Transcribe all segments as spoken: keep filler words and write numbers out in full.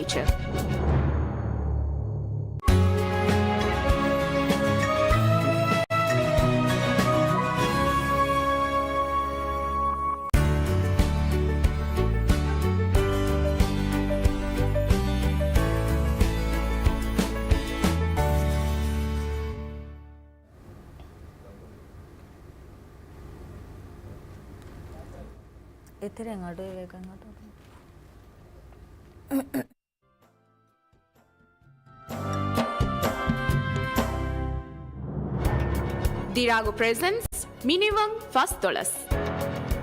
ފަރނީޗަރ. އެތެރެއިން އަޑުއެވޭ ގަން އަޑު. ދިރާގު ޕްރެޒެންޓްސް މިނިވަން ފަސްދޮޅަސް.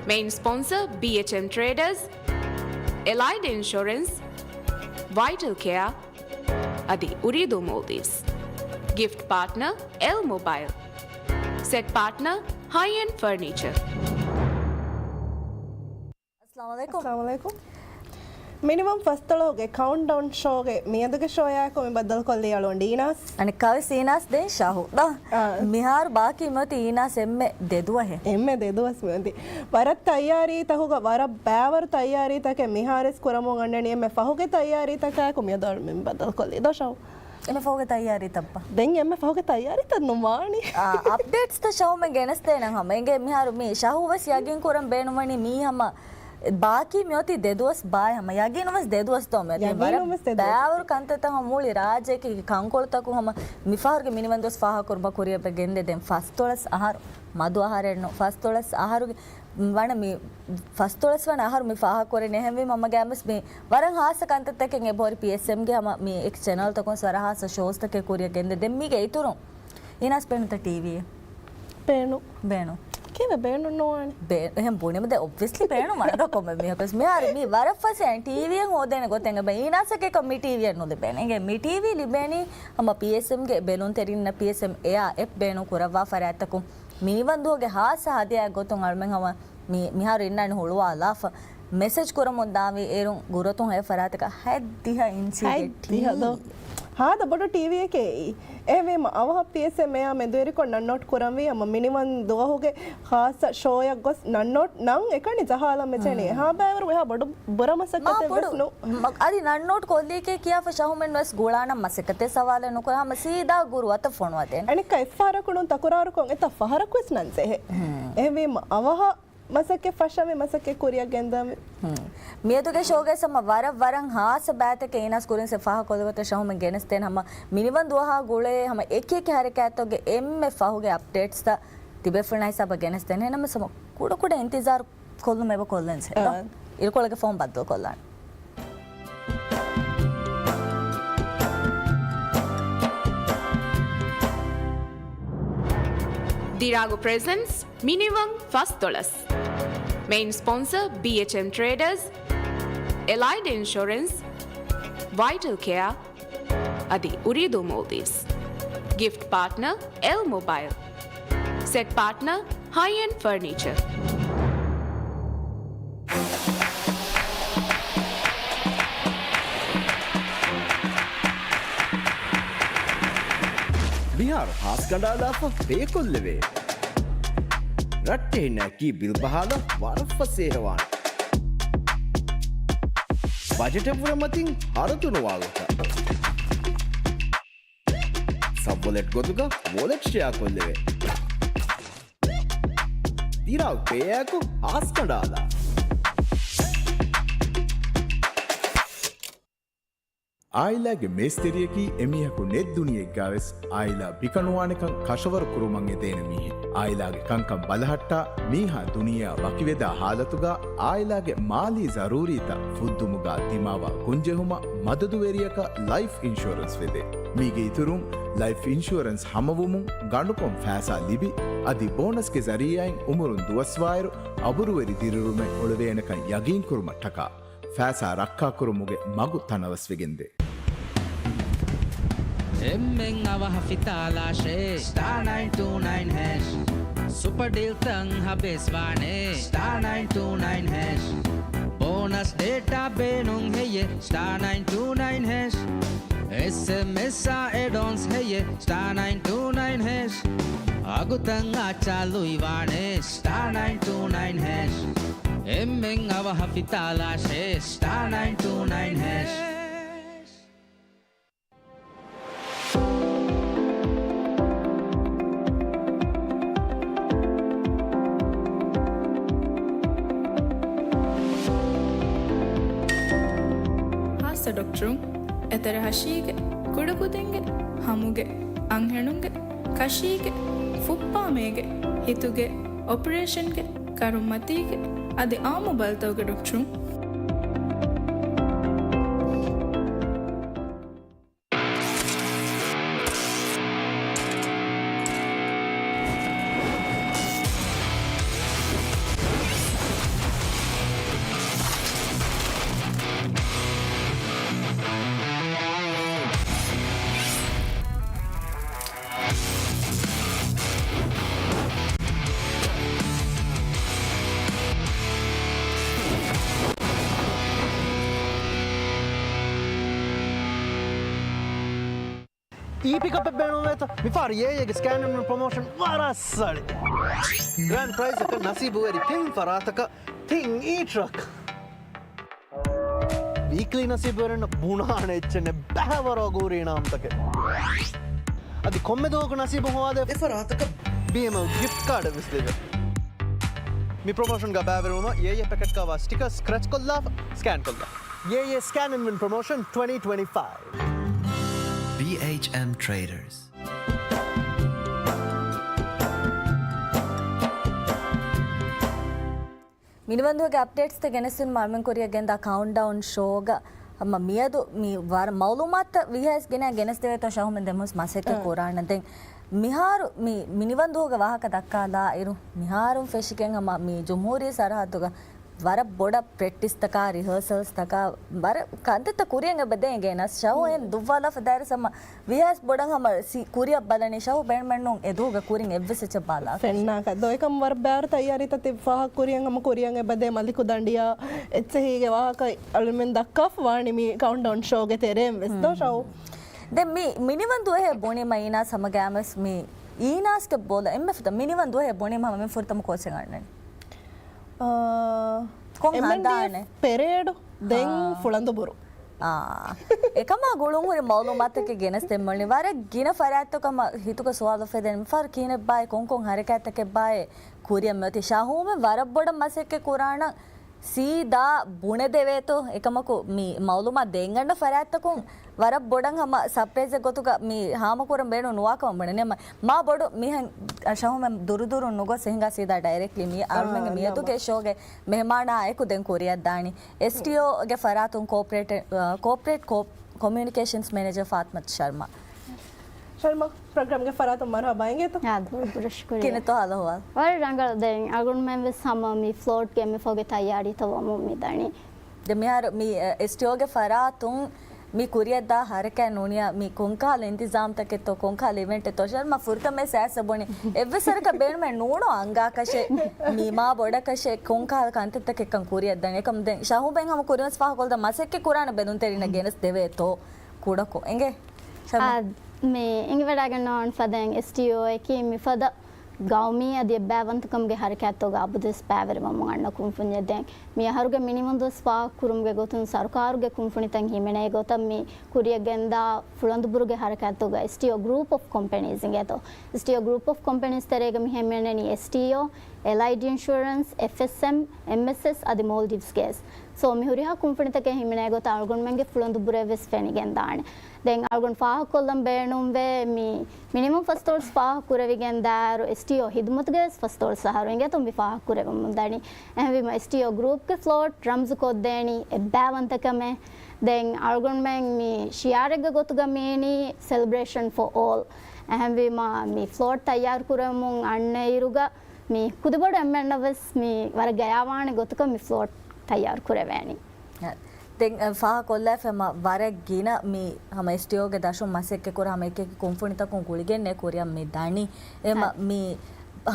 މެއިން ސްޕޮންސަރ ބީއެޗްއެމް ޓްރޭޑަރސް، އެލައިޑް އިންޝުރެންސް، ވައިޓަލް ކެއާ، އަދި އުރީދޫ މޯލްޑިވްސް. ގިފްޓް ޕާޓްނަރ އެލް މޮބައިލް. ސެޓް ޕާޓްނަރ ހައި އެންޑް ފަރނީޗަރ. އައްސަލާމު އަލައިކުމް. އައްސަލާމު އަލައިކުމް. މިނިވަން ފަސްދޮޅަހުގެ ކައުންޓްޑައުން ޝޯގެ މިއަދުގެ ޝޯއާއެކު މި ބައްދަލުކޮށްލީ އަޅުގަނޑު އީނާސް. އަނެއްކާވެސް އީނާސް ދެން ޝަހު. ދޯ؟ އާ. މިހާރު ބާކީ މިއޮތީ އީނާސް އެންމެ ދެ ދުވަހެއް. އެންމެ ދެ ދުވަސް މިއޮތީ. ވަރަށް ތައްޔާރީ ތަކުގަ ވަރަށް ބައިވަރު ތައްޔާރީ ތަކެއް މިހާރުވެސް ކުރަމުން އަންނަނީ އެންމެ ފަހުގެ ތައްޔާރީ ތަކާއެކު މިއަދު އަޅުގަނޑު މި ބައްދަލުކޮށްލީ. ދޯ ޝަހު؟ އެންމެ ފަހުގެ ތައްޔާރީ ތައްބާ؟ ދެން އެންމެ ފަހުގެ ތައްޔާރީ ތައް ނުވާނީ. އާ، އަޕްޑޭޓްސްތައް ޝަހުމެން ގެނެސްދޭނަން ހަމަ. އެނގޭ މިހާރު މީ ޝަހު ވެސް ޔަގީން ކުރަން ބޭނުންވަނީ މީ ހަމަ ބާކީ މިއޮތީ ދެ ދުވަސް ބާއެއް ހަމަ. ޔަގީނުން ވެސް ދެ ދުވަސް ދޯ މިއޮތީ. ޔަގީނުން ވެސް ދެ ދުވަސް. ބައިވަރު ކަންތައްތައް ހަމަ މުޅި ރާއްޖެއަކީ ކަންކޮޅުތަކުން ހަމަ މިފަހަރުގެ މިނިވަން ދުވަސް ފާހަގަކުރުމަށް ކުރިއަށް ގެންދޭ. ދެން ފަސްދޮޅަސް އަހަރު، މަދު އަހަރެއްނު، ފަސްދޮޅަސް އަހަރުގެ ވަނަ މި ފަސްދޮޅަސް ވަނަ އަހަރު މި ފާހަގަކުރަނީ. އެހެންވީމަ ހަމަ ގައިމުވެސް މި ވަރަށް ހާއްސަ ކަންތައްތަކެއް އެބަހުރި ޕީއެސްއެމްގެ ހަމަ މި އެކި ޗެނަލްތަކުން ވެސް ވަރަށް ހާއްސަ ޝޯސްތަކެއް ކުރިއަށް ގެންދޭ. ދެން މީގެ އިތުރުން އީނާސް ބޭނުންތަ ޓީވީ؟ ބޭނު. ބޭނު. ކީއްވެ ބޭނުން ނުވާނެ؟ ބޭ-، އެހެން ބުނީމަ ދެ އޮބްވިއަސްލީ ބޭނުން ވާނެ ކޮންމެ މީހަކަސް. މިހާރު މީ ވަރަށް ފަސޭހައިން ޓީވީއެއް ހޯދޭނެ ގޮތެއް އެބަ އީނާސަކީ ކޮން މި ޓީވީއެއް ނުލިބޭނެ. އެނގޭ މި ޓީވީ ލިބޭނީ ހަމަ ޕީއެސްއެމްގެ ބެލުންތެރިންނަށް ޕީއެސްއެމް އެއާ އެޕް ބޭނުން ކުރައްވާ ފަރާތްތަކުން. މިނިވަން ދުވަހުގެ ހާއްސަ ހަދިޔާ ގޮތުން އަޅުމެން ހަމަ މި-، މިހާރު އިންނާނެ ހުޅުވާލާފަ. މެސެޖް ކުރަމުން ދާންވީ އޭރުން ގުރުއަތުން ހެޔޮ ފަރާތަކަށް ހަތްދިހަ އިންޗީގެ ހަތްދިހަ ދޯ؟ ޓީވީ. ހާދަ ބޮޑު ޓީވީއެކޭ އެއީ. އެހެންވީމަ އަވަހަށް ޕީއެސްއެމް އެއާ މެދުވެރިކޮށް ނަންނޯޓް ކުރަންވީ ހަމަ މިނިވަން ދުވަހުގެ ހާއްސަ ޝޯއަށް ގޮސް ނަންނޯޓް ނަން އެކަނި ޖަހާލަން މެޗެނީ. އެހާ ބައިވަރު އެހާ ބޮޑު ބުރަ މަސައްކަތެއް ވެސް ނޫ. މަ-، އަދި ނަންނޯޓް ކޮށްލީކޭ ކިޔާފަ ޝަހުމެން ވެސް ގުޅާނަން މަސައްކަތެއް ސަވާލެއް ނުކުރާ ހަމަ ސީދާ ގުރުއަތަށް ފޮނުވަދޭން. އަނެއްކާ އެއްފަހަރަކު ނޫން ތަކުރާރުކޮށް އެތައް ފަހަރަކު ވެސް ނަން ޖެހޭ. އެހެންވީމަ އަވަހަށް މަސައްކަތް ފަށަންވީ މަސައްކަތް ކުރިއަށް ގެންދަންވީ. ހުން. މިއަދުގެ ޝޯގައި ހަމަ ވަރަށް ވަރަށް ހާއްސަ ބައިތަކެއް އީނާސް ކުރިން ސެ ފާހަގަކޮށްލި ގޮތަށް ޝަހުމެން ގެނެސްދޭން ހަމަ މިނިވަން ދުވަހާ ގުޅޭ ހަމަ އެކި އެކި ހަރަކާތްތަކުގެ އެންމެ ފަހުގެ އަޕްޑޭޓްސްތައް ތިބޭފުޅުންނާ ހިސާބަށް ގެނެސްދޭން. އެހެންނަމަވެސް ހަމަ ކުޑަކުޑަ އިންތިޒާރު ކޮށްލުމެއް އެބަ ކޮށްލަން ސެ. އާ. އިރުކޮޅުގެ ފޯން ބައްދަލުކޮށްލާނެ. ދިރާގު ޕްރެޒެންޓްސް މިނިވަން ފަސްދޮޅަސް. މެއިން ސްޕޮންސަރ ބީއެޗްއެމް ޓްރޭޑަރސް، އެލައިޑް އިންޝުރެންސް، ވައިޓަލް ކެއާ، އަދި އުރީދޫ މޯލްޑިވްސް. ގިފްޓް ޕާޓްނަރ އެލް މޮބައިލް. ސެޓް ޕާޓްނަރ ހައި އެންޑް ފަރނީޗަރ. މިހާރު ހާސް ކަނޑާލާފަ ބޭކޮށްލެވޭ. ރައްޓެހިންނަކީ ބިލް ބަހާލަ ވަރަށް ފަސޭހަވާނެ. ބަޖެޓެއް ވުރެ މަތިން ހަރަދުނުވާ ގޮތަށް. ސަބްވޮލެޓް ގޮތުގަ ވޮލެޓް ޝެއާ ކޮށްލެވޭ. ދިރާގް ޕޭއާއެކު ހާސް ކަނޑާލާ. އާއިލާގެ މޭސްތެރިޔަކީ އެމީހަކު ނެތް ދުނިޔެއެއްގަވެސް އާއިލާ ބިކަނުވާނެކަން ކަށަވަރު ކުރުމަށް އެދޭނެ މީހެއް. އާއިލާގެ ކަންކަން ބަލަހައްޓާ، މީހާ ދުނިޔެއާ ވަކިވެދާ ހާލަތުގަ އާއިލާގެ މާލީ ޒަރޫރީތައް ފުއްދުމުގަ ދިމާވާ ގޮންޖެހުމަށް މަދަދުވެރިޔަކަށް ލައިފް އިންޝުއަރެންސް ވެދޭ. މީގެ އިތުރުން، ލައިފް އިންޝުއަރެންސް ހަމަވުމުން ގަނޑުކޮށް ފައިސާ ލިބި، އަދި ބޯނަސްގެ ޒަރީއާއިން އުމުރުން ދުވަސްވާއިރު އަބުރުވެރި ދިރިއުޅުމެއް އުޅެވޭނެކަން ޔަގީންކުރުމަށްޓަކާ، ފައިސާ ރައްކާކުރުމުގެ މަގު ތަނަވަސްވެގެންދޭ. އެންމެން އަވަހަށް ފިތާލާށޭ، ސްޓާ ނައިން ޓޫ ނައިން ހޭޝް. ސުޕަ ޑީލްތައް ހަބޭސްވާނޭ، ސްޓާ ނައިން ޓޫ ނައިން ހޭޝް. ބޯނަސް ޑޭޓާ ބޭނުން ހެއްޔޭ، ސްޓާ ނައިން ޓޫ ނައިން ހޭޝް. އެސްއެމްއެސްއާ އެޑްއޮންސް ހެއްޔޭ، ސްޓާ ނައިން ޓޫ ނައިން ހޭޝް. އަގުތައް އާ ޗާލުއިވާނޭ، ސްޓާ ނައިން ޓޫ ނައިން ހޭޝް. އެންމެން އަވަހަށް ފިތާލާށޭ، ސްޓާ ނައިން ޓޫ ނައިން ހޭޝް. ޑޮކްޓަރުން، އެތެރެ ހަށީގެ، ކުޑަކުދިންގެ، ހަމުގެ، އަންހެނުންގެ، ކަށީގެ، ފުއްޕާމޭގެ، ހިތުގެ، އޮޕަރޭޝަންގެ، ކަރުންމަތީގެ، އަދި އާއްމު ބަލިތަކުގެ ޑޮކްޓަރުން. އީ ޕިކަޕެއް ބޭނުންވޭތޯ؟ މިފަހަރު އޭއޭގެ ސްކޭން އިން ޕްރޮމޯޝަން ވަރަށް ސަޅި. ގްރޭންޑް ޕްރައިޒަކަށް ނަސީބުވެރި ތިން ފަރާތަކަށް ތިން އީ ޓްރަކް. ވީކްލީ ނަސީބުވެރިންނަށް ބުނާނެ އެއްޗެއް ނެތް ބައިވަރު އަގުހުރި އިނާމްތަކެއް. އަދި ކޮންމެ ދުވަހަކު ނަސީބު ހޮވާދޭ އެ ފަރާތަކަށް ބީއެމްއަލް ގިފްޓް ކާޑެއް ވެސް ލިބޭ. މި ޕްރޮމޯޝަންގަ ބައިވެރިވުމަށް އޭއޭ ޕެކެޓް ކާވާ ސްޓިކަރ ސްކްރެޗް ކޮށްލާފަ ސްކޭން ކޮށްލާ. އޭއޭ ސްކޭން އިން ވިން ޕްރޮމޯޝަން ޓްވެންޓީ ޓްވެންޓީ ފައިވް. ބީއެޗްއެމް ޓްރޭޑަރސް. މިނިވަންދުވެގެ އަޕްޑޭޓްސްތައް ގެނެސްދިނުމަށް އަޅުމެން ކުރިއަށް ގެންދާ ކައުންޓްޑައުން ޝޯގަ ހަމަ މިއަދު މި ވަރަށް މައުލޫމާތުތައް ވީހާވެސް ގިނަ ގެނެސްދެވޭތޯ ޝަހުމެން ދެމުސް މަސައްކަތް އަ. ކުރާނަން. ދެން މިހާރު މި މިނިވަންދުވެގެ ވާހަކަ ދައްކާލާއިރު، މިހާރުން ފެށިގެން ހަމަ މި ޖުމްހޫރީ ސަރަހައްދުގަ ވަރަށް ބޮޑަށް ޕްރެކްޓިސްތަކާ، ރިހާސަލްސްތަކާ، ވަރަށް ކަންތައްތައް ކުރިއަށް އެބަ ދޭން ގެނަސް. ޝަހު އެހެން ދުއްވާލާފަ ދާއިރު ހަމަ ވީހާވެސް ބޮޑަށް ހަމަ ސި-، ކުރިއަށް ބަލަނީ. ޝަހު ބޭނުމެއްނޫން އެދުވަހުގަ ކުރިން އެއްވެސް އެއްޗެއް ބާލާފަ. ފެންނާކަށް ދޯ އެކަމް ވަރަށް ބާރު ތައްޔާރީތައް ތި ފާހަގަ ކުރިއަށް ހަމަ ކުރިއަށް އެބަދޭ މަލިކު ދަނޑިޔާ އެއްޗެހީގެ ވާހަކަ އަޅުމެން ދައްކާފަ ވާނީ މި ކައުންޓްޑައުން ޝޯގެ ތެރޭން ވެސް ދޯ ޝަހު. ދެން މި މިނިވަން ދުވަހޭ ބުނީމަ އީނާސް ހަމަގައިމެސް މި އީނާސްގެ ބޯލަ އެންމެ ފުރަތަމަ މިނިވަން ދުވަހޭ ބުނީމަ ހަމަ މި ފުރަތަމަ ކޯޗެއް އަންނަނީ. އާ، ކޮން އެމްއެންޑީއެފް ހަނދާނެއް؟ ޕެރޭޑު ދެން އާ. ފުޅަނދުބުރު. އާ. އެކަމާ ގުޅުން ހުރި މައުލޫމާތަކެއް ގެނެސް ދެން މޮޅި ވަރަށް ގިނަ ފަރާތްތަކަމަ ހިތުގަ ސުވާލު ފެދެން މިފަހަރު ކިހިނެއްބާއޭ ކޮންކޮން ހަރަކާތްތަކެއްބާއޭ ކުރިއަށް މިއޮތީ. ޝަހޫމެން ވަރަށް ބޮޑަށް މަސައްކަތް ކުރާނަން ސީދާ ބުނެދެވޭތޯ. އެކަމަކު މި މައުލޫމާތު ދޭންގަންނަ ފަރާތްތަކުން ވަރަށް ބޮޑަށް ހަމަ ސަޕްރައިޒެއް ގޮތުގަ މި ހާމަކުރަން ބޭނުން ނުވާކަމަށް ބުނެ. ނިމަ މާ ބޮޑު މިހެން ޝަހޫމެން ދުރުދުރުން ނުގޮސް އެހިނގާ ސީދާ ޑައިރެކްޓްލީ މި އަޅުމެންގެ މިއަދުގެ ޝޯގެ މެހެމާނާ އެކު ދެން ކުރިއަށްދާނީ. އެސްޓީއޯގެ ފަރާތުން ކޯޕްރޭޓް، އަ، ކޯޕްރޭޓް ކޯ-، ކޮމިއުނިކޭޝަންސް މެނޭޖަރ ފާތިމަތު ޝަރްމާ. ޝަރްމާ، ޕްރޮގްރާމްގެ ފަރާތުން މަރުހަބާ އިނގޭތޯ. އާދެ، ބުރަށް ޝުކުރިއްޔާ. ކިހިނެއްތޯ ހާލު އަހުވާލު؟ ވަރަށް ރަނގަޅު. ދެން އަޅުގަނޑުމެން ވެސް ހަމަ މި ފްލޯޓްގެ އެންމެ ފަހުގެ ތައްޔާރީތައް ވަމުން މިދަނީ. ދެން މިހާރު މި، އެ، އެސްޓީއޯގެ ފަރާތުން މި ކުރިއަށްދާ ހަރަކާތް ނޫނިޔާ މި ކޮންކަހަލަ އިންތިޒާމްތަކެއްތޯ، ކޮންކަހަލަ އިވެންޓެއްތޯ؟ ޝަރްމާ ފުރަތަމަ ސައިސް ބުނި އެއްވެސް ވަރަކަށް ބޭނުމެއް ނޫނޯ އަނގާކަށެއް، މި މާ ބޮޑަކަށެއް ކޮންކަހަލަ ކަންތައްތަކެއްކަން ކުރިއަށްދަނީ. އެކަމް ދެން ޝަހޫމެން ހަމަ ކުރިންވެސް ފާހަގަކޮށްލަ މަސައްކަތް ކުރާނެ ބެލުންތެރިންނަށް ގެނެސް ދެވޭތޯ ކުޑަކޮށް. އެނގޭ؟ ޝަރްމާ. އާ، މި އިނގިވަޑައިގަންނަވާން ފަދައިން އެސްޓީއޯއަކީ މިފަދަ ގައުމީ އަދި އެއްބައިވަންތަކަމުގެ ހަރަކާތްތަކުގަ އަބަދުވެސް ބައިވެރިވަމުން އަންނަ ކުންފުންޏެއް. ދެން މި އަހަރުގެ މިނިވަންދުވަސް ފާހަގަކުރުމުގެ ގޮތުން ސަރުކާރުގެ ކުންފުނިތައް ހިމެނޭ ގޮތަށް މި ކުރިއަށް ގެންދާ ފުޅަނދުބުރުގެ ހަރަކާތްތަކުގަ އެސްޓީއޯ ގްރޫޕް އޮފް ކޮމްޕެނީސް އިނގޭތޯ. އެސްޓީއޯ ގްރޫޕް އޮފް ކޮމްޕެނީސް ތެރޭގަ މި ހިމެނެނީ އެސްޓީއޯ، އެލައިޑް އިންޝުއަރެންސް، އެފްއެސްއެމް، އެމްއެސްއެސް އަދި މޯލްޑިވްސް ގޭސް. ސޯ މި ހުރިހާ ކުންފުނިތަކެއް ހިމެނޭ ގޮތަށް އަޅުގަނޑުމެންގެ ފުޅަނދުބުރެއް ވެސް ފެނިގެންދާނެ. ދެން އަޅުގަނޑު ފާހަގަކޮށްލަން ބޭނުންވޭ މި މިނިވަން ފަސްދޮޅަސް ފާހަގަކުރެވިގެން ދާއިރު އެސްޓީއޯ ހިދުމަތުގަވެސް ފަސްދޮޅަސް އަހަރު އިނގޭތޯ މި ފާހަގަކުރެވެމުން ދަނީ. އެހެންވީމަ އެސްޓީއޯ ގްރޫޕްގެ ފްލޯޓް ރަމްޒުކޮށްދޭނީ އެއްބައިވަންތަކަމޭ. ދެން އަޅުގަނޑުމެން މި ޝިއާރެއްގެ ގޮތުގަ މީނީ ސެލެބްރޭޝަން ފޯ އޯލް. އެހެންވީމަ މި ފްލޯޓް ތައްޔާރުކުރެވެމުން އަންނައިރުގަ މި ކުދިބޮޑު އެންމެންނަށް ވެސް މި ވަރަށް ގަޔާވާނެ ގޮތަކަށް މި ފްލޯޓް ތައްޔާރު ކުރެވޭނީ. ދެން، އަ، ފާހަގަކޮށްލާފަ ހަމަ ވަރަށް ގިނަ މި ހަމަ އެސްޓީއޯގެ ދަށުން މަސައްކަތް ކުރާ ހަމަ އެކި އެކި ކުންފުނިތަކުން ގުޅިގެންނޭ ކުރިއަށް މި ދަނީ. އެމަ ހަ. މި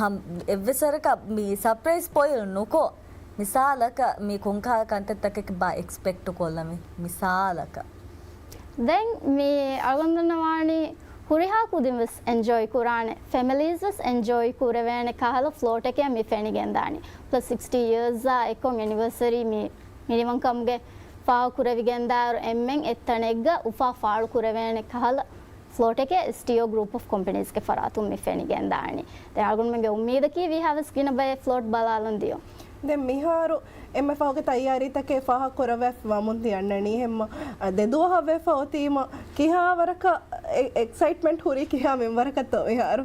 ހަމަ އެއްވެސް ވަރަކަށް މި ސަޕްރައިޒް ސްޕޮއިލް ނުކޮށް، މިސާލަކަށް މި ކޮންކަހަލަ ކަންތައްތަކެއް ބާ އެކްސްޕެކްޓް ކޮށްލަމި މިސާލަކަށް. ދެން މި އަޅުގަނޑު ދަންނަވާނީ ހުރިހާ ކުދިން ވެސް އެންޖޯއި ކުރާނެ، ފެމިލީސް ވެސް އެންޖޯއި ކުރެވޭނެ ކަހަލަ ފްލޯޓެކޭ މި ފެނިގެންދާނީ. ޕްލަސް ސިކްސްޓީ އިޔާސްއާ އެއްކޮށް އެނިވަރސަރީ މި މިނިވަންކަމުގެ ފާހަގަކުރެވިގެންދާއިރު އެންމެން އެއްތަނެއްގަ އުފާ ފާޅުކުރެވޭނެ ކަހަލަ ފްލޯޓެކޭ އެސްޓީއޯ ގްރޫޕް އޮފް ކޮމްޕެނީސްގެ ފަރާތުން މި ފެނިގެންދާނީ. ދެން އަޅުގަނޑުމެންގެ އުއްމީދަކީ ވީހާވެސް ގިނަ ބައެއް ފްލޯޓް ބަލާލަން ދިޔުން. ދެން މިހާރު އެންމެ ފަހުގެ ތައްޔާރީތަކެއް ފާހަގަ ކުރައްވާފަ ވަމުން ތި އަންނަނީ ހެންމަ ދެ ދުވަހަށް ވެފަ އޮތީމަ ކިހާ ވަރަކަށް އެ-، އެކްސައިޓްމަންޓް ހުރީ ކިހާ މިންވަރަކަށްތޯ މިހާރު؟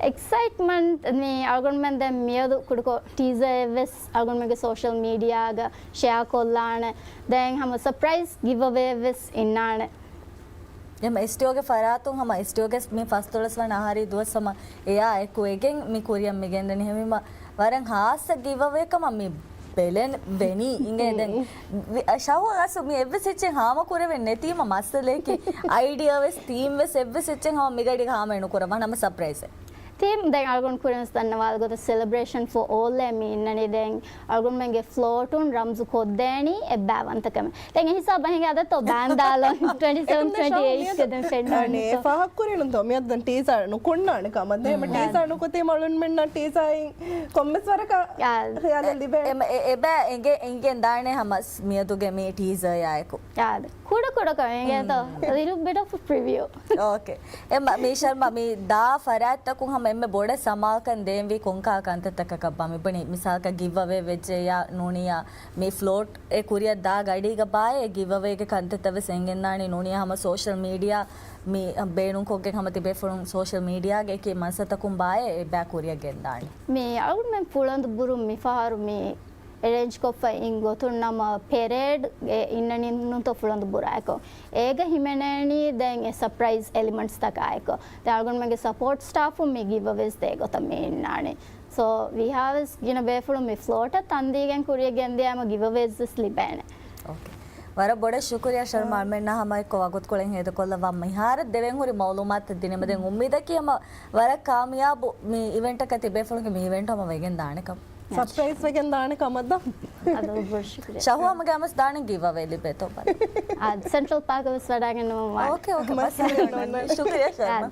އެކްސައިޓްމަންޓް މި އަޅުގަނޑުމެން ދެން މިއަދު ކުޑަކޮށް ޓީޒަރެއްވެސް އަޅުގަނޑުމެންގެ ސޯޝަލް މީޑިއާގަ ޝެއާ ކޮށްލާނެ. ދެން ހަމަ ސަޕްރައިޒް ގިވްއަވޭވެސް އިންނާނެ. އެމަ އެސްޓީއޯގެ ފަރާތުން ހަމަ އެސްޓީއޯގެ މި ފަސްދޮޅަސް ވަނަ އަހަރީ ދުވަސް ހަމަ އެއާ އެކު ވެގެން މި ކުރިއަށް މި ގެންދަނީ. ހަމަ ވަރަށް ހާއްސަ ގިވްއަވޭ ކަމަށް މި ބެލެން ވެނީ އިނގޭ. ދެން ވި-، އަ، ޝަހު އަސް މި އެއްވެސް އެއްޗެއް ހާމަ ކުރެވެން ނެތީމަ މައްސަލައަކީ އައިޑިއާ ވެސް ތީމް ވެސް އެއްވެސް އެއްޗެއް ހަމަ މިގަޑި ހާމަ ނުކުރައްވާނެ ހަމަ ސަޕްރައިޒެއް. ތީމް ދެން އަޅުގަނޑު ކުރިން ދަންނަވާލި ގޮތަށް ސެލެބްރޭޝަން ފޯ އޯލް އޭ މި އިންނަނީ. ދެން އަޅުގަނޑުމެންގެ ފްލޯޓުން ރަމްޒު ކޮށްދޭނީ އެއްބާވަންތަކަމެއް. ދެން އެ ހިސާބަށް ހިނގާ ދަތޯ ބާންދާލޯ ޓްވެންޓީ ސެވެން، އެކަމް ދެން ޓްވެންޓީ އެއިޓް ޝަހު ގެ ދެން ފެންނާނީ. އަނެ ފާހަގަ ކުރިނުންތޯ މިއަދު ދެން ޓީޒާ ނުކުންނާނެ ކަމަށް. ދެން ހަމަ ޓީޒާ ނުކުތީމަ އަޅުންމެންނަށް ޓީޒާއިން ކޮންމެސް ވަރަކަށް ހިޔާލެއް ލިބޭނެ. އެ-، އެބަ އެނގެ-، އެނގެން ދާނެ ހަމަ މިއަދުގެ މި ޓީޒާއާއެކު. އާދެ. ކުޑަ ކުޑަކޮށް އެނގޭތޯ. ލިޓްލް ބިޓް އޮފް ޕްރިވިއު. އޯކޭ. އެ މަ-، މީ ޝަރްމާ މި ދާ ފަރާތްތަކުން ހަމަ އެންމެ ބޮޑަށް ސަމާލުކަން ދޭންވީ ކޮންކާ ކަންތައްތަކަކަށްބާ؟ މި ބުނި މިސާލަކަށް ގިވްއަވޭ ވެއްޖެއްޔާ ނޫނިއްޔާ މި ފްލޯޓް އެ ކުރިއަށް ދާ ގަޑީގަ ބާއޭ ގިވްއަވޭގެ ކަންތައްތައް ވެސް އެނގެންދާނީ ނޫނިއްޔާ ހަމަ ސޯޝަލް މީޑިއާ މި ބޭނުންކޮށްގެން ހަމަ ތިބޭފުޅުން ސޯޝަލް މީޑިއާގެ އެކި މަންސަތަކުން ބާއޭ އެބާ ކުރިއަށް ގެންދާނީ. މި އަޅުގަނޑުމެން ފުޅަނދު ބުރުން މިފަހަރު މި އެރޭންޖްކޮށްފަ އިން ގޮތުން ނަމަ ޕެރޭޑް އެ އިންނަނީ ނޫންތޯ ފުޅަނދު ބުރާއެކު. އޭގަ ހިމެނޭނީ ދެން އެ ސަޕްރައިޒް އެލިމަންޓްސްތަކާއެކު. ދެން އަޅުގަނޑުމެންގެ ސަޕޯޓް ސްޓާފުން މި ގިވްއަވޭސް ދޭ ގޮތަށް މި އިންނާނީ. ސޯ ވީހާވެސް ގިނަ ބޭފުޅުން މި ފްލޯޓަށް ތަންދީގެން ކުރިއަށް ގެންދިޔާމަ ގިވްއަވޭސް ވެސް ލިބޭނެ. އޯކޭ. ވަރަށް ބޮޑަށް ޝުކުރިއްޔާ ޝަރްމާ އަޅުމެންނާ ހަމައެއްކޮށް ވަގުތުކޮޅެއް ހޭދަކޮށްލައްވާ މިހާރަށް ދެވެން ހުރި މައުލޫމާތު ދިނުމަށް. ދެން އުއްމީދަކީ ހަމަ ވަރަށް ކާމިޔާބު މި އިވެންޓަކަށް ތިބޭފުޅުންގެ މި އިވެންޓް ހަމަ ވެގެން ދާނެކަން. ސަޕްރައިޒް ވެގެން ދާނެ ކަމަށްދާ. ޝަހު ހަމަ ގައިމުވެސް ދާނެ ގިވްއަވޭ ލިބޭތޯ ބަލަ. އާ، ސެންޓްރަލް ޕާކަށް ވެސް ވަޑައިގަންނަވަން ވާނެ. އޯކޭ، އޯކޭ. ބަސް އަހަން ޝުކުރިއްޔާ ޝަރްމާ.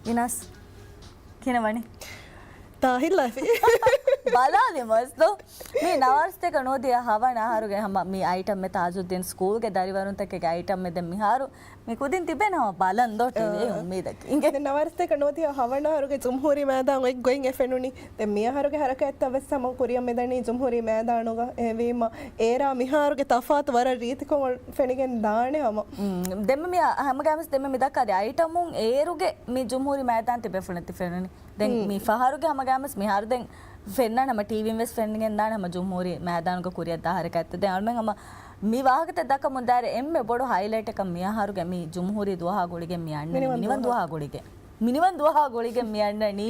އިނާސް، ކިހިނެއް ވަނީ؟ ތާހިލް ލައިފި. ބަލާލި މަސްދޯ. މީ ނަވާރަސަތޭކަ ނުވަދިހަ ހަވަނަ އަހަރުގެ ހަމަ މި އައިޓަމް އެ ތާޖުއްދީން ސްކޫލްގެ ދަރިވަރުންތަކެއްގެ އައިޓަމް އެ ދެން މިހާރު މި ކުދިން ތިބޭނެ ހަމަ ބަލަން ދޯ ޓީވީ އެ އާ. އުއްމީދަކީ. ދެން ނަވާރަސަތޭކަ ނުވަދިހަ ހަވަނަ އަހަރުގެ ޖުމްހޫރީ މައިދާން އޮތް ގޮތް އެ ފެނުނީ. ދެން މިއަހަރުގެ ހަރަކާތްތައް ވެސް ހަމަ ކުރިއަށް މިދަނީ ޖުމްހޫރީ މައިދާނުގަ. އެހެންވީމަ އޭރާ މިހާރުގެ ތަފާތު ވަރަށް ރީތިކޮށް ފެނިގެން ދާނެ ހަމަ. މް، ދެންމެ މި ހަމަގައިމުސް ދެންމެ މި ދައްކާ ދެ އައިޓަމުން އޭރުގެ މި ޖުމްހޫރީ މައިދާން ތިބެފުޅެއް ތި ފެނުނީ. ދެން މް. މި ފަހަރުގެ ހަމަގައިމުސް މިހާރު ދެން ފެންނާނެ ހަމަ ޓީވީން ވެސް ފެންނިގެން ދާނެ ހަމަ ޖުމްހޫރީ މައިދާނުގަ ކުރިއަށް ދާ ހަރަކާތްތައް. ދެން އަޅުމެން ހަމަ މި ވާހަކަތައް ދައްކަމުން ދާއިރު އެންމެ ބޮޑު ހައިލައިޓަކަށް މިއަހަރުގެ މި ޖުމްހޫރީ ދުވަހާ ގުޅިގެން މި އަންނަނީ. މިނިވަން މިނިވަން ދުވަހާ ދުވަހާ ގުޅިގެން. މިނިވަން ދުވަހާ ގުޅިގެން މި އަންނަނީ.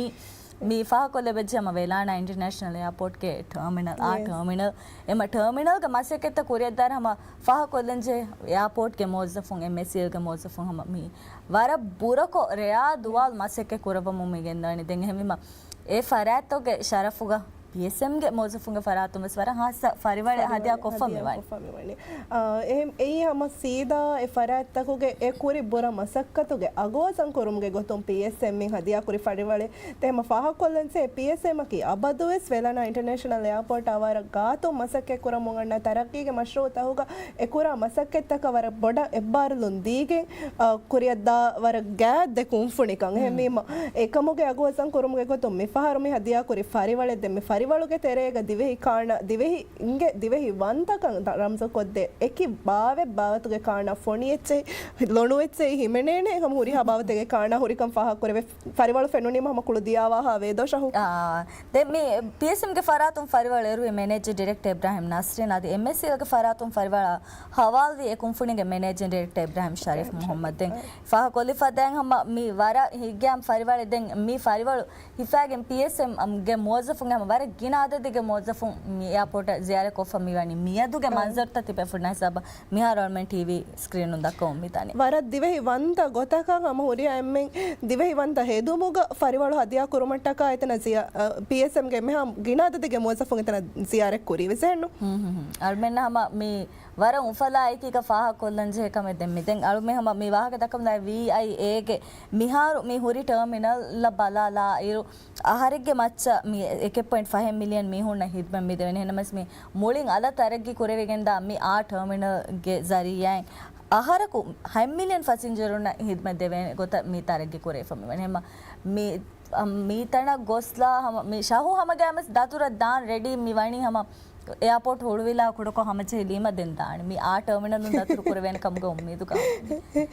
މި ފާހަގަކޮށްލެވިއްޖެ ހަމަ ވެލާނާ އިންޓަރނޭޝަނަލް އެއާޕޯޓްގެ ޓާމިނަލް، އާ ޔެސް. ޓާމިނަލް. އެމަ ޓާމިނަލްގެ މަސައްކަތްތައް ކުރިއަށްދާއިރު ހަމަ ފާހަގަކޮށްލަންޖެހޭ އެއާޕޯޓްގެ މުވައްޒަފުން، އެމްއޭސީއެލްގެ މުވައްޒަފުން ހަމަ މި ވަރަށް ބުރަކޮށް ރެޔާ ދުވާލު މަސައްކަތް ކުރައްވަމުން މި ގެންދަވަނީ. ދެން އެހެންވީމަ އެ ފަރާތްތަކުގެ ޝަރަފުގަ ޕީއެސްއެމްގެ މުވައްޒަފުންގެ ފަރާތުން ވެސް ވަރަށް ހާއްސަ ފަރިވަޅެއް ހަދިޔާ ކޮށްފަ މިވަނީ. ކޮށްފަ މިވަނީ. އާ، އެ، އެއީ ހަމަ ސީދާ އެ ފަރާތްތަކުގެ އެ ކުރި ބުރަ މަސައްކަތުގެ އަގު އަވަސް ކުރުމުގެ ގޮތުން ޕީއެސްއެމްއިން ހަދިޔާ ކުރި ފަރިވަޅެއް. އެހެންވީމަ ފާހަގަކޮށްލަންޖެހޭ ޕީއެސްއެމްއަކީ އަބަދުވެސް ވެލާނާ އިންޓަރނޭޝަނަލް އެއާޕޯޓާ ވަރަށް ގާތުން މަސައްކަތް ކުރަމުން އަންނަ ތަރައްގީގެ މަޝްރޫއުތަކުގަ އެ ކުރާ މަސައްކަތްތަކަށް ވަރަށް ބޮޑަށް އެއްބާރުލުން ދީގެން، އަ، ކުރިއަށްދާ ވަރަށް ގާތް ދެ ކުންފުނިކަން. އެހެންވީމަ، އެކަމުގެ އަގު އަވަސް ކުރުމުގެ ގޮތުން މިފަހަރު މި ހަދިޔާކުރި ފަރިވަޅެއް ދެން މި ފަރިވަޅުގެ ތެރޭގަ ދިވެހި ކާނާ، ދިވެހި އިނގޭ ދިވެހި ވަންތަކަން ރަމްޒުކޮށްދޭ އެކި ބާވަތް ބާވަތުގެ ކާނާ ފޮނި އެއްޗެއް، ލޮނު އެއްޗެއް ހިމެނޭނެ ހަމަ ހުރިހާ ބާވަތެއްގެ ކާނާ ހުރިކަން ފާހަގަކުރެވޭ. ފަރިވަޅު ފެނުނީމަ ހަމަ ކުޅު ދިޔާވާހާ ވޭދޯ ޝަހު. އާ، ދެން މި ޕީއެސްއެމްގެ ފަރާތުން ފަރިވަޅު އެރުވި މެނޭޖިން ޑިރެކްޓަރ އިބްރާހިމް ނަސްރީން އަދި އެމްއޭސީއެލްގެ ފަރާތުން ފަރިވަޅަށް ހަވާލުވި އެ ކުންފުނީގެ މެނޭޖިން ޑިރެކްޓަރ އިބްރާހިމް ޝަރީފް މުހައްމަދު. ދެން ފާހަގަކޮށްލިފަ ދެން ހަމަ މި ވަރަށް ހިތްގައިމު ފަރިވަޅެއް. ދެން މި ފަރިވަޅު ހިފާގެން ޕީއެސްއެމްގެ މުވައްޒަފުންގެ ހަމަ ވަރަށް ގިނަ އަދަދެއްގެ މުވައްޒަފުން މި އެއާޕޯޓަށް ޒިޔާރަތް ކޮށްފަ މިވަނީ. މިއަދުގެ އަ. މަންޒަރުތައް ތިބޭފުޅުންނާ ހިސާބަށް މިހާރު އަޅުމެން ޓީވީ ސްކްރީނުން ދައްކަމުން މިދަނީ. ވަރަށް ދިވެހި ވަންތަ ގޮތަކަށް ހަމަ ހުރިހާ އެންމެން ދިވެހި ވަންތަ ހެދުމުގަ ފަރިވަޅު ހަދިޔާ ކުރުމަށްޓަކާ އެތަނަށް ޒިޔާ-، އަ، ޕީއެސްއެމްގެ އެންމެހާ ގިނަ އަދަދެއްގެ މުވައްޒަފުން އެތަނަށް ޒިޔާރަތް ކުރީ ވެސް އެހެންނު. ހުން، ހުން، ހުން. އަޅުމެންނަށް ހަމަ މި ވަރަށް އުފަލާ އެކީގަ ފާހަގަކޮށްލަން ޖެހޭ ކަމެއް ދެން މި. ދެން އަޅުމެން ހަމަ މި ވާހަކަ ދައްކަމުންދާ ވީއައިއޭގެ މިހާރު މި ހުރި ޓާމިނަލްއަށް ބަލާލާއިރު، އަހަރެއްގެ މައްޗަށް މި އެކެއް ޕޮއިންޓް ފަހެއް މިލިއަން މީހުންނަށް ހިދްމަތް މިދެވެނީ. އެހެންނަމަވެސް މި މުޅިން އަލަށް ތަރައްގީ ކުރެވިގެންދާ މި އާ ޓާމިނަލްގެ ޒަރީއާއިން އަހަރަކު ހަތް މިލިއަން ފަސިންޖަރުންނަށް ހިދްމަތް ދެވޭނެ ގޮތަށް މި ތަރައްގީ ކުރެވިފަ މިވަނީ. ހަމަ މި، މިތަނަށް ގޮސްލާ ހަމަ މި ޝަހު ހަމަގައިމުވެސް ދަތުރަށް ދާން ރެޑީ މި ވަނީ ހަމަ އެއާޕޯޓް ހުޅުވިލާ ކުޑަކޮށް ހަމަޖެހިލީމަ ދެން ދާނެ. މި އާ ޓާމިނަލުން ދަތުރު ކުރެވޭނެ ކަމުގެ އުއްމީދުގަ.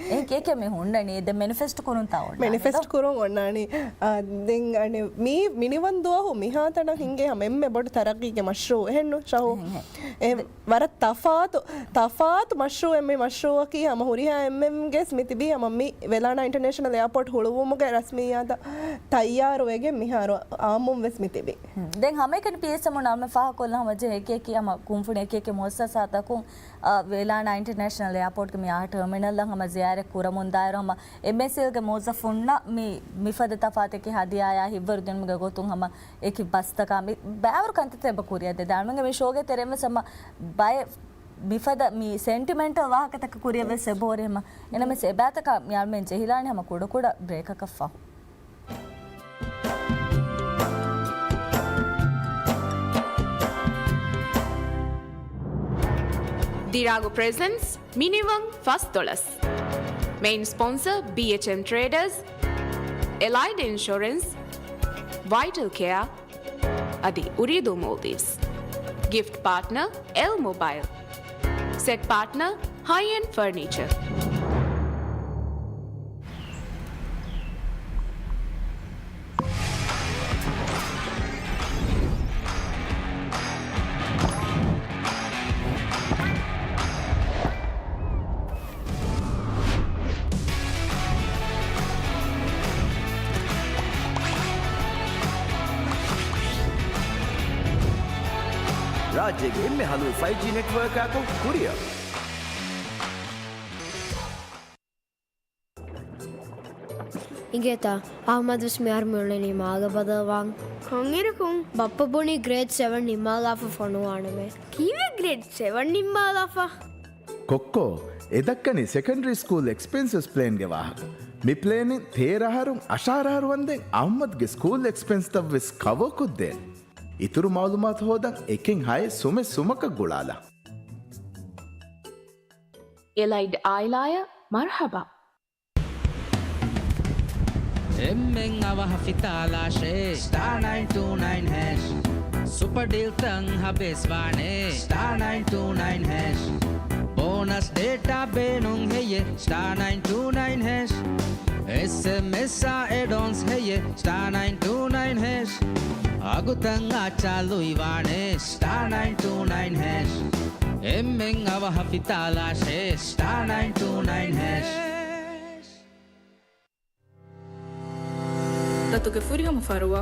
އެހެން ކޭކޭ މި ހުންނަނީ. ދެން މެނިފެސްޓް ކުރުން ތާ އޮންނާނެ. މެނިފެސްޓް ކުރުން އޮންނާނީ. އާ، ދެން އަނެ މީ މިނިވަން ދުވަހު މިހާތަނަށް ހިނގޭ ހަމަ އެންމެ ބޮޑު ތަރައްގީގެ މަޝްރޫއު އެހެންނު ޝަހު؟ އެހެން، އެހެން. އެ ވަރަށް ތަފާތު، ތަފާތު މަޝްރޫއެއް މި މަޝްރޫއަކީ ހަމަ ހުރިހާ އެންމެންގެސް މި ތިބީ ހަމަ މި ވެލާނާ އިންޓަރނޭޝަނަލް އެއާޕޯޓް ހުޅުވުމުގެ ރަސްމިއްޔާތަށް ތައްޔާރުވެގެން މިހާރު އާއްމުން ވެސް މި ތިބީ. ދެން ހަމައެކަނި ޕީއެސްއެމުން އަޅުމެން ފާހަގަކޮށްލަން ހަމަޖެހޭ އެކި އެކި ހަމަ ކުންފުނި އެކި އެކި މުއައްސަސާތަކުން، އަ، ވެލާނާ އިންޓަރނޭޝަނަލް އެއާޕޯޓްގެ މި އާ ޓާމިނަލްއަށް ހަމަ ޒިޔާރަތް ކުރަމުންދާއިރު ހަމަ އެމްއޭސީއެލްގެ މުވައްޒަފުންނަށް މި މިފަދަ ތަފާތެކި ހަދިޔާޔާ ހިތްވަރު ދިނުމުގެ ގޮތުން ހަމަ އެކި ބަސްތަކާ މި ބައިވަރު ކަންތައްތައް އެބަ ކުރިއަށް ދެ. ދެން އަޅުމެންގެ މި ޝޯގެ ތެރެއިން ވެސް ހަމަ ބައެއް މިފަދަ މި ސެންޓިމެންޓަލް ވާހަކަތަކަށް ކުރިއަށް ވެސް އެބަހުރި ހަމަ. އެނަމެސް އެބައިތަކާ މި އަޅުމެން ޖެހިލާނެ ހަމަ ކުޑަކުޑަ ބްރޭކަކަށް ފަހު. ދިރާގު ޕްރެޒެންޓްސް މިނިވަން ފަސްދޮޅަސް. މެއިން ސްޕޮންސަރ ބީއެޗްއެމް ޓްރޭޑަރސް، އެލައިޑް އިންޝުރެންސް، ވައިޓަލް ކެއާ، އަދި އުރީދޫ މޯލްޑިވްސް. ގިފްޓް ޕާޓްނަރ އެލް މޮބައިލް. ސެޓް ޕާޓްނަރ ހައި އެންޑް ފަރުނީޗަރ. ރާއްޖޭގެ އެންމެ ހަލު ފައިވް ޖީ ނެޓްވޯކާކު ކުރިއަށް. އިނގޭތަ؟ އަޙްމަދުވެސް މިހާރު މިއުޅެނީ މާގަ ބަދަލުވާން. ކޮންއިރަކުން؟ ބައްޕަ ބުނީ ގްރޭޑް ސެވަން ނިންމާލާފަ ފޮނުވާނަމޭ. ކީއްވެ ގްރޭޑް ސެވަން ނިންމާލާފަ؟ ކޮއްކޯ، އެ ދައްކަނީ ސެކަންޑަރީ ސްކޫލް އެކްސްޕެންސަސް ޕްލޭންގެ ވާހަކަ. މި ޕްލޭނިން ތޭރަ އަހަރުން އަށާރަ އަހަރު ވަންދެން އަޙްމަދުގެ ސްކޫލް އެކްސްޕެންސްތައް ވެސް ކަވަރކޮށްދޭން. އިތުރު މަޢުލޫމާތު ހޯދަން އެކެއް ހައެއް ސުމެއް ސުމަކަށް ގުޅާލާ. އެލައިޑް އާއިލާއަށް މަރުޙަބާ. އެންމެން އަވަހަށް ފިތާލާށޭ، ސްޓާ ނައިން ޓޫ ނައިން ހޭޝް. ސުޕަ ޑީލްތައް ހަބޭސް ވާނޭ، ސްޓާ ނައިން ޓޫ ނައިން ހޭޝް. ބޯނަސް ޑޭޓާ ބޭނުން ހެއްޔޭ، ސްޓާ ނައިން ޓޫ ނައިން ހޭޝް. އެސްއެމްއެސްއާ އެޑްއޮންސް ހެއްޔޭ، ސްޓާ ނައިން ޓޫ ނައިން ހޭޝް. އަގުތައް އާ ޗާލުއިވާނޭ، ސްޓާ ނައިން ޓޫ ނައިން ހޭޝް. އެންމެން އަވަހަށް ފިތާލާށޭ، ސްޓާ ނައިން ޓޫ ނައިން ހޭޝް. ދަތުގެ ފުރިހަމަ ފަރުވާ،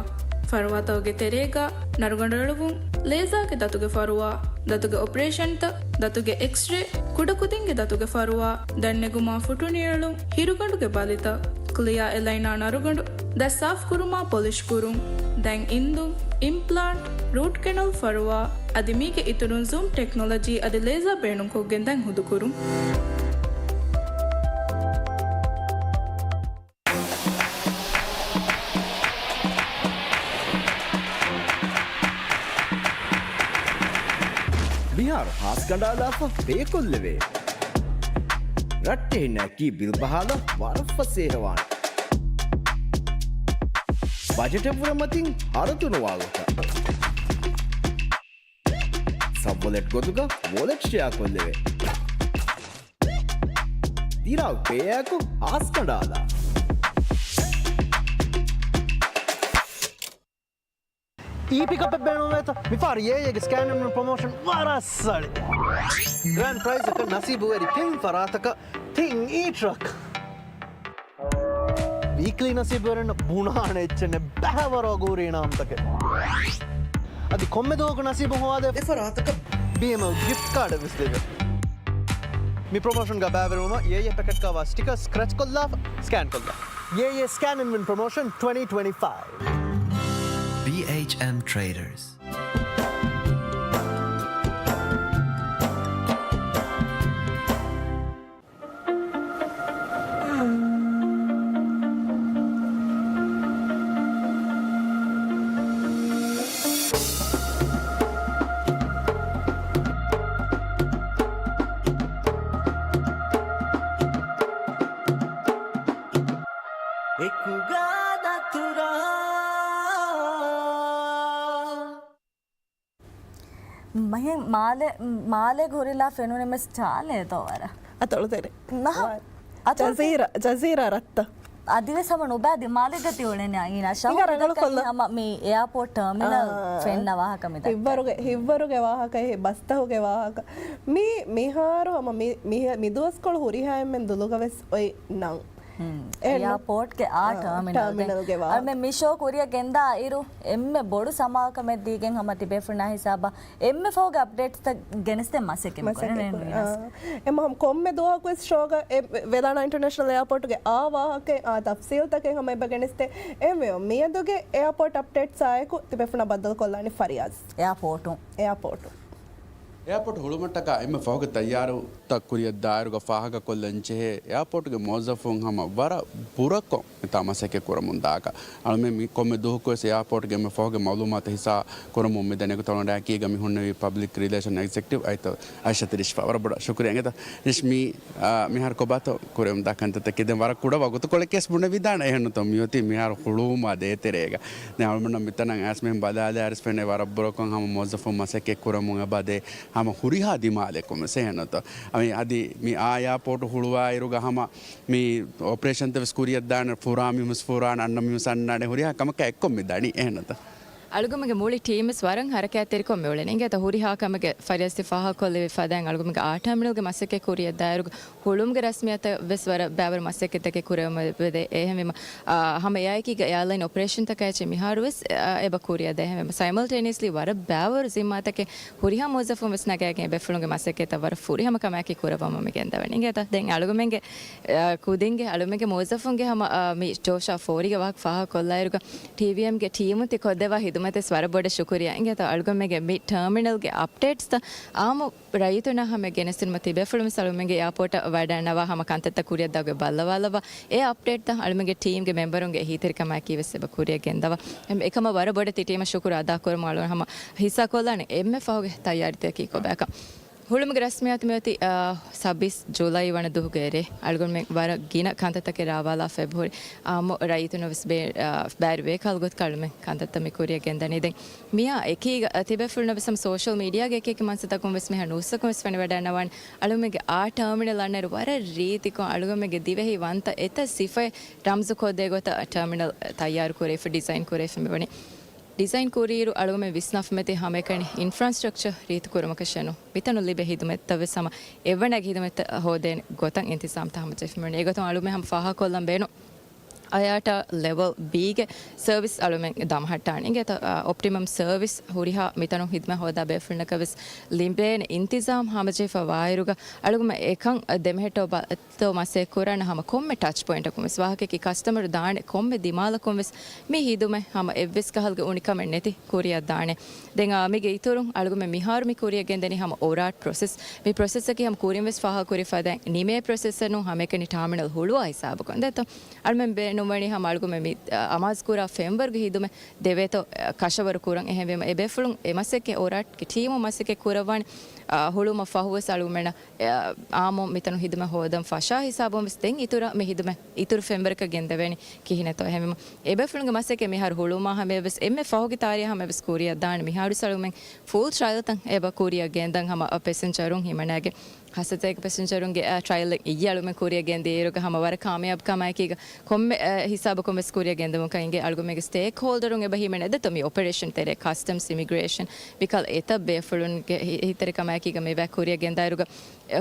ފަރުވާތަކުގެ ތެރޭގަ ނަރުގަނޑު އެޅުވުން، ލޭޒާގެ ދަތުގެ ފަރުވާ، ދަތުގެ އޮޕަރޭޝަންތައް، ދަތުގެ އެކްސްރޭ، ކުޑަކުދިންގެ ދަތުގެ ފަރުވާ، ދަތް ނެގުމާ ފުޓުނިއެޅުން، ހިރުގަނޑުގެ ބަލިތައް، ކްލިއާ އެލައިނާ ނަރުގަނޑު، ދަތް ސާފުކުރުމާ ޕޮލިޝްކުރުން، ދަތް އިންދުން، އިމްޕްލާންޓް، ރޫޓް ކެނަލް ފަރުވާ، އަދި މީގެ އިތުރުން ޒޫމް ޓެކްނޮލޮޖީ އަދި ލޭޒާ ބޭނުންކޮށްގެން ދަތް ހުދުކުރުން. މިހާރު ހާސް ކަނޑާލާފަ ބޭކޮށްލެވޭ. ރައްޓެހިންނަކީ ބިލް ބަހާލަން ވަރަށް ފަސޭހަވާނެ. ބަޖެޓެއް ވުރެ މަތިން ހަރަދުނުވާ ގޮތަށް. ސަބްވޮލެޓް ގޮތުގަ ވޮލެޓް ޝެއާ ކޮށްލެވޭ. ދިރާ ޕޭއާއެކު ހާސް ކަނޑާލާ. އީ ޕިކަޕެއް ބޭނުންވޭތަ؟ މިފަހަރު އޭއޭގެ ސްކޭން އިން ވިން ޕްރޮމޯޝަން ވަރަށް ސަޅި. ގްރޭންޑް ޕްރައިޒަކަށް ނަސީބުވެރި ތިން ފަރާތަކަށް ތިން އީ ޓްރަކް. ވީކްލީ ނަސީބުވެރިންނަށް ބުނާނެ އެއްޗެއް ނެތް ބައިވަރު އަގުހުރި އިނާމްތަކެއް. އަދި ކޮންމެ ދުވަހަކު ނަސީބު ހޮވާދޭ އެފަރާތަކަށް ބީއެމްއަލް ގިފްޓް ކާޑެއް ވެސް ލިބޭ. މި ޕްރޮމޯޝަންގަ ބައިވެރިވުމަށް އޭއޭ ޕެކެޓްގަ ވާ ސްޓިކަރ ސްކްރެޗް ކޮށްލާފަ ސްކޭން ކޮށްލާ. އޭއޭ ސްކޭން އިން ވިން ޕްރޮމޯޝަން ޓްވެންޓީ ޓްވެންޓީ ފައިވް. ބީއެޗްއެމް ޓްރޭޑަރސް. އެކުގަ ދަތުރާ. މަހެން މާލެ، މާލޭގަ ހުރިލާ ފެނުނެމެސް ޗާލޭ ދޯ ވަރަށް. އަތޮޅު ތެރެ. ނަހަ. ވާ. އަތޮޅު ތެ-، ޖަޒީރާ، ޖަޒީރާ ރަށްތައް. އަދިވެސް ހަމަ ނުބައި ދިމާލެއްގަ ތިއުޅެނީ އައިނާ. ހިނގާ ރަނގަޅު ކޮށްލަ. ހަމަ މި އެއާޕޯޓް ޓާމިނަލް އާ. ފެންނަ ވާހަކަ މި ދައްކަނީ. ހިއްވަރުގެ، ހިއްވަރުގެ ވާހަކަ، އެ ބަސްތަހުގެ ވާހަކަ. މި، މިހާރު ހަމަ މި، މި، މި ދުވަސްކޮޅު ހުރިހާ އެންމެން ދުލުގަ ވެސް އޮތް ނަން. ހުން. އެހެން އެއާޕޯޓްގެ އާ އާ، ޓާމިނަލް ދެން. ޓާމިނަލްގެ ވާހަކަ. އަ، މި ޝޯ ކުރިއަށް ގެންދާ އިރު، އެންމެ ބޮޑު ސަމާލުކަމެއް ދީގެން ހަމަ ތިބޭފުޅުންނާ ހިސާބަށް އެންމެ ފަހުގެ އަޕްޑޭޓްސްތައް ގެނެސްދޭން މަސައްކަތް މި ކުރަނީ. މަސައްކަތް ކުރަނީ. ނޫނީސް. އާ. އެމަ ހަމަ ކޮންމެ ދުވަހަކު ވެސް ޝޯގަ އެ ވެލާނާ އިންޓަރނޭޝަނަލް އެއާޕޯޓްގެ އާ ވާހަކައެއް، އާ ތަފްސީލްތަކެއް ހަމަ އެބަ ގެނެސްދޭ. އެހެންވެ، މިއަދުގެ އެއާޕޯޓް އަޕްޑޭޓްސާއެކު ތިބޭފުޅުންނާ ބައްދަލުކޮށްލާނީ ފަރިޔާޒް. އެއާޕޯޓު. އެއާޕޯޓު. އެއާޕޯޓް ހުޅުވުމަށްޓަކާ އެންމެ ފަހުގެ ތައްޔާރުތައް ކުރިއަށް ދާއިރުގަ ފާހަގަކޮށްލަން ޖެހޭ، އެއާޕޯޓްގެ މުވައްޒަފުން ހަމަ ވަރަށް ބުރަކޮށް މިތާ މަސައްކަތް ކުރަމުން ދާކަށް. އަޅުމެން މި ކޮންމެ ދުވަހަކުވެސް އެއާޕޯޓްގެ އެންމެ ފަހުގެ މައުލޫމާތު ހިއްސާ ކުރަމުން މިދަނީ އެގޮތަށް އަޅުގަނޑާ އެކީގަ މި ހުންނެވި ޕަބްލިކް ރިލޭޝަން އެގްޒެކެޓިވް އައިތަ އައިޝަތު ރިޝްފާ. ވަރަށް ބޮޑަށް ޝުކުރިއްޔާ އިނގޭތަ. ރިޝް މީ، އާ، މިހާރު ކޮބާތޯ ކުރެވުން ދާ ކަންތައްތަކެއް؟ ދެން ވަރަށް ކުޑަ ވަގުތުކޮޅެކޭސް ބުނެވިދާނެ އެހެންނުތޯ މިއޮތީ މިހާރު ހުޅުވުމާ ދޭތެރޭގަ. ދެން އަޅުމެންނަށް މިތަނަށް އައިސް މިހެން ބަލާލާއިރުސް ފެނޭ ވަރަށް ބުރަކޮށް ހަމަ މުވައްޒަފުން މަސައްކަތް ކުރަމުން އެބަދޭ ހަމަ ހުރިހާ ދިމާލަކުން ވެސް އެހެންނުތޯ. އަމި އަދި މި އާ އެއާޕޯޓު ހުޅުވާއިރުގަ ހަމަ މި އޮޕަރޭޝަންތައް ވެސް ކުރިއަށްދާނެ، ފުރާ މީހުން ވެސް ފުރާނެ، އަންނަ މީހުން ވެސް އަންނާނެ، ހުރިހާ ކަމަކާ އެއްކޮށް މި ދަނީ އެހެންނުތޯ. އަޅުގަމެންގެ މުޅި ޓީމް ވެސް ވަރަށް ހަރަކާތްތެރިކޮށް މިއުޅެނީ. އިނގޭތަ ހުރިހާ ކަމެއްގެ ފަރިޔަސްތި ފާހަގަކޮށްލެވި ފަދައިން އަޅުގަމެންގެ އާ ޓާމިނަލްގެ މަސައްކަތް ކުރިއަށް ދާއިރުގަ ހުޅުވުމުގެ ރަސްމިއްޔަތަށް ވެސް ވަރަށް ބައިވަރު މަސައްކަތްތަކެއް ކުރެވެމެވެދޭ. އެހެންވީމަ، އާ، ހަމަ އެއާއެކީގަ އެއާލައިން އޮޕަރޭޝަންތަކާއެއްޗެއް މިހާރު ވެސް، އާ، އެބަ ކުރިއަށް ދޭ. އެހެންވީމަ، ސައިމަލްޓޭނިއަސްލީ ވަރަށް ބައިވަރު ޒިންމާތަކެއް ހުރިހާ މުވައްޒަފުން ވެސް ނަގައިގެން އެބޭފުޅުންގެ މަސައްކަތްތައް ވަރަށް ފުރިހަމަ ކަމާއެކީ ކުރައްވަމުން މި ގެންދަވަނީ. އިނގޭތަ؟ ދެން އަޅުގަމެންގެ، އާ، ކުދިންގެ އަޅުމެންގެ މުވައްޒަފުންގެ ހަމަ، އާ، މި ޝޯ ޝާ ފޯރީގެ ވާހަކަ ފާހަގަކޮށްލާއިރުގަ ޓީވީއެމްގެ ޓީމުން ތި ކޮށްދެވާ ހިދު މަތިސް ވަރަށް ބޮޑަށް ޝުކުރިޔާ. އިނގޭތޯ އަޅުގަނޑުމެންގެ މި ޓާމިނަލްގެ އަޕްޑޭޓްސްތައް އާއްމު ރައްޔިތުންނާ ހަމަ ގެނެސްދިނުމަށް ތިބޭފުޅުން ވެސް އަޅުގަނޑުމެންގެ އެއާޕޯޓަށް ވަޑަންނަވާ ހަމަ ކަންތައްތައް ކުރިއަށްދާގޮތް ބައްލަވާލައްވާ، އެ އަޕްޑޭޓްތައް އަޅުމެންގެ ޓީމްގެ މެމްބަރުންގެ އެހީތެރިކަމާއެކީ ވެސް އެބަ ކުރިއަށް ގެންދަވާ. އެކަމަށް ވަރަށް ބޮޑަށް ތި ޓީމަށް ޝުކުރު އަދާކުރަމުން އަޅުގަނޑު ހަމަ ހިއްސާކޮށްލާނެ އެންމެ ފަހުގެ ތައްޔާރީތަކަކީ ކޮބާކަން. ހުޅުމުގެ ރަސްމިއްޔާތު މިއޮތީ، އާ، ސައްބީސް ޖުލައި ވަނަ ދުވަހުގެ އެރޭ. އަޅުގަނޑުމެން ވަރަށް ގިނަ ކަންތައްތަކެއް ރާވާލާފަ އެބަހުރި. އާއްމު ރައްޔިތުންނަށް ވެސް ބޭ-، އާ، ބައިވެރިވޭ ކަހަލަ ގޮތަކަށް އަޅުމެން ކަންތައްތައް މި ކުރިއަށް ގެންދަނީ. ދެން މިއާ އެކީގަ، ތިބޭފުޅުންނަށް ވެސް ހަމަ ސޯޝަލް މީޑިއާގެ އެކިއެކި މަންސަތަކުން ވެސް މިހާ ނޫސްތަކުން ވެސް ފެނިވަޑަންނަވާނެ. އަޅުމެންގެ އާ ޓާމިނަލް އަންނައިރު ވަރަށް ރީތިކޮށް އަޅުގަނޑުމެންގެ ދިވެހި ވަންތަ އެތައް ސިފައެއް ރަމްޒުކޮށްދޭ ގޮތަށް ޓާމިނަލް ތައްޔާރު ކުރެވިފަ، ޑިޒައިން ކުރެވިފަ މިވަނީ. ޑިޒައިން ކުރިއިރު އަޅުގަނޑުމެން ވިސްނާފަ މިއޮތީ ހަމައެކަނި އިންފްރާސްޓްރަކްޗަރ ރީތި ކުރުމަކަށް ނޫން. މިތަނުން ލިބޭ ހިދުމަތްތައް ވެސް ހަމަ އެއްވަނައިގެ ހިދުމަތްތައް ހޯދޭނެ ގޮތަށް އިންތިޒާމްތައް ހަމަޖެހިފަ މިވަނީ. އެގޮތުން އަޅުގަނޑުމެން ހަމަ ފާހަގަކޮށްލަން ބޭނުން. އަޔާޓާ ލެވެލް ބީގެ ސަރވިސް އަޅުމެން ދަމަހައްޓާނެ. އިނގޭތޯ، އާ، އޮޕްޓިމަމް ސަރވިސް ހުރިހާ މިތަނުން ހިދުމަތް ހޯދާ ބޭފުޅުންނަކަށް ވެސް ލިބޭނެ އިންތިޒާމް ހަމަޖެހިފަ ވާއިރުގަ އަޅުގަނޑުމެން އެކަން ދެމެހެއްޓަވާ ބައްތޯ މަސައްކަތް ކުރާނެ ހަމަ ކޮންމެ ޓަޗް ޕޮއިންޓަކުން ވެސް ވާހަކައަކީ ކަސްޓަމަރު ދާނެ ކޮންމެ ދިމާލަކުން ވެސް މި ހިދުމަތް ހަމަ އެއްވެސް ކަހަލަގެ އުނިކަމެއް ނެތި ކުރިއަށް ދާނެ. ދެން، އާ، މީގެ އިތުރުން އަޅުގަނޑުމެން މިހާރު މި ކުރިއަށް ގެންދަނީ ހަމަ އޮރާޓް ޕްރޮސެސް. މި ޕްރޮސެސްއަކީ ހަމަ ކުރިން ވެސް ފާހަގަކުރި ފަދައިން ނިމޭ ޕްރޮސެސްއެއް ނޫން ހަމައެކަނި ޓާމިނަލް ހުޅުވާ ހިސާބަކުން. ދެއްތޯ؟ އަޅުމެން ބޭނުންވަނީ ހަމަ އަޅުގަނޑުމެން މި، އަ، އަމާޒުކުރާ ފެންވަރުގެ ހިދުމަތް ދެވޭތޯ، އަ، ކަށަވަރު ކުރަން. އެހެންވީމަ އެ ބޭފުޅުން އެ މަސައްކަތް އޮރާޓްގެ ޓީމު މަސައްކަތް ކުރައްވާނެ، އަ، ހުޅުވުމަށް ފަހުވެސް އަޅުގަނޑުމެންނަށް އާއްމު މިތަނު ހިދުމަތް ހޯދަން ފަށާ ހިސާބުން ވެސް ދެން އިތުރަށް މި ހިދުމަތް އިތުރު ފެންވަރަކަށް ގެންދެވޭނީ ކިހިނެއްތޯ؟ އެހެންވީމަ އެބޭފުޅުންގެ މަސައްކަތް މިހާރު ހުޅުވުމާ ހަމަޔަށް ވެސް އެންމެ ފަހުގެ ތާރީހަށް ހަމަޔަށް ވެސް ކުރިއަށް ދާނެ. މިހާރު ވެސް އަޅުގަނޑުމެން ފުލް ޓްރަޔަލްތައް އެބަ ކުރިއަށް ގެންދަން ހަމަ ޕެސެންޖަރުން ހިމަނާގެން. ހަސަތޭކަ ޕެސެންޖަރުންގެ، އާ، ޓްރަޔަލް އިއްޔެ އަޅުގަނޑުމެން ކުރިއަށް ގެންދިޔައިރުގަ ހަމަ ވަރަށް ކާމިޔާބު ކަމާއެކީގަ ކޮންމެ، އާ، ހިސާބަކުން ވެސް ކުރިއަށް ގެންދެވުމަކަށް އިނގޭ. އަޅުގަނޑުމެންގެ ސްޓޭކް ހޯލްޑަރުން އެބަ ހިމެނޭ ދެއްތޯ މި އޮޕަރޭޝަން ތެރޭ ކަސްޓަމްސް، އިމިގްރޭޝަން މިކަހަލަ އެތައް ބޭފުޅުންގެ ހި-، ހިތެރިކަމާއެކީގަ މި ވައި ކުރިއަށް ގެންދާއިރުގަ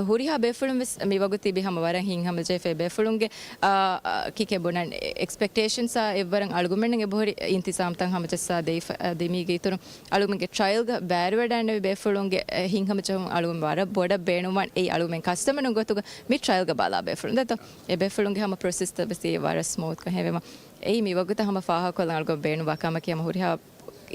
ހުރިހާ ބޭފުޅުން ވެސް މި ވަގުތު ތިބި ހަމަ ވަރަށް ހިތްހަމަޖެހިފައި ބޭފުޅުންގެ، އާ، އާ، ކިކެ ބުނަން އެ-، އެކްސްޕެކްޓޭޝަންސް އާ އެއްވަރަށް އަޅުގަނޑުމެން އެބަހުރި އިންތިޒާމްތައް ހަމަޖައްސާ ދެވިފަ-، ދެމީގެ އިތުރުން އަޅުގަނޑުގެ ޓްރަޔަލްގަ ބައިވެރިވެވަޑައިގެންނެވި ބޭފުޅުންގެ، އެ، ހިތްހަމަޖެހުން އަޅުގަނޑު ވަރަށް ބޮޑަށް ބޭނުންވާން. އެއީ އަޅުގަނޑުމެން ކަސްޓަމަރުން ގޮތުގަ މި ޓްރަޔަލްގަ ބަލާ ބޭފުޅުން ދެއްތޯ. އެ ބޭފުޅުންގެ ހަމަ ޕްރޮސެސްތައް ވެސް އެ ވަރަށް ސްމޫތްކޮށް ހެވެމަ. އެއީ މި ވަގުތަށް ހަމަ ފާހަގަކޮށްލަން އަޅުގަނޑު ބޭނުންވާ ކަމަކީ ހަމަ ހުރިހާ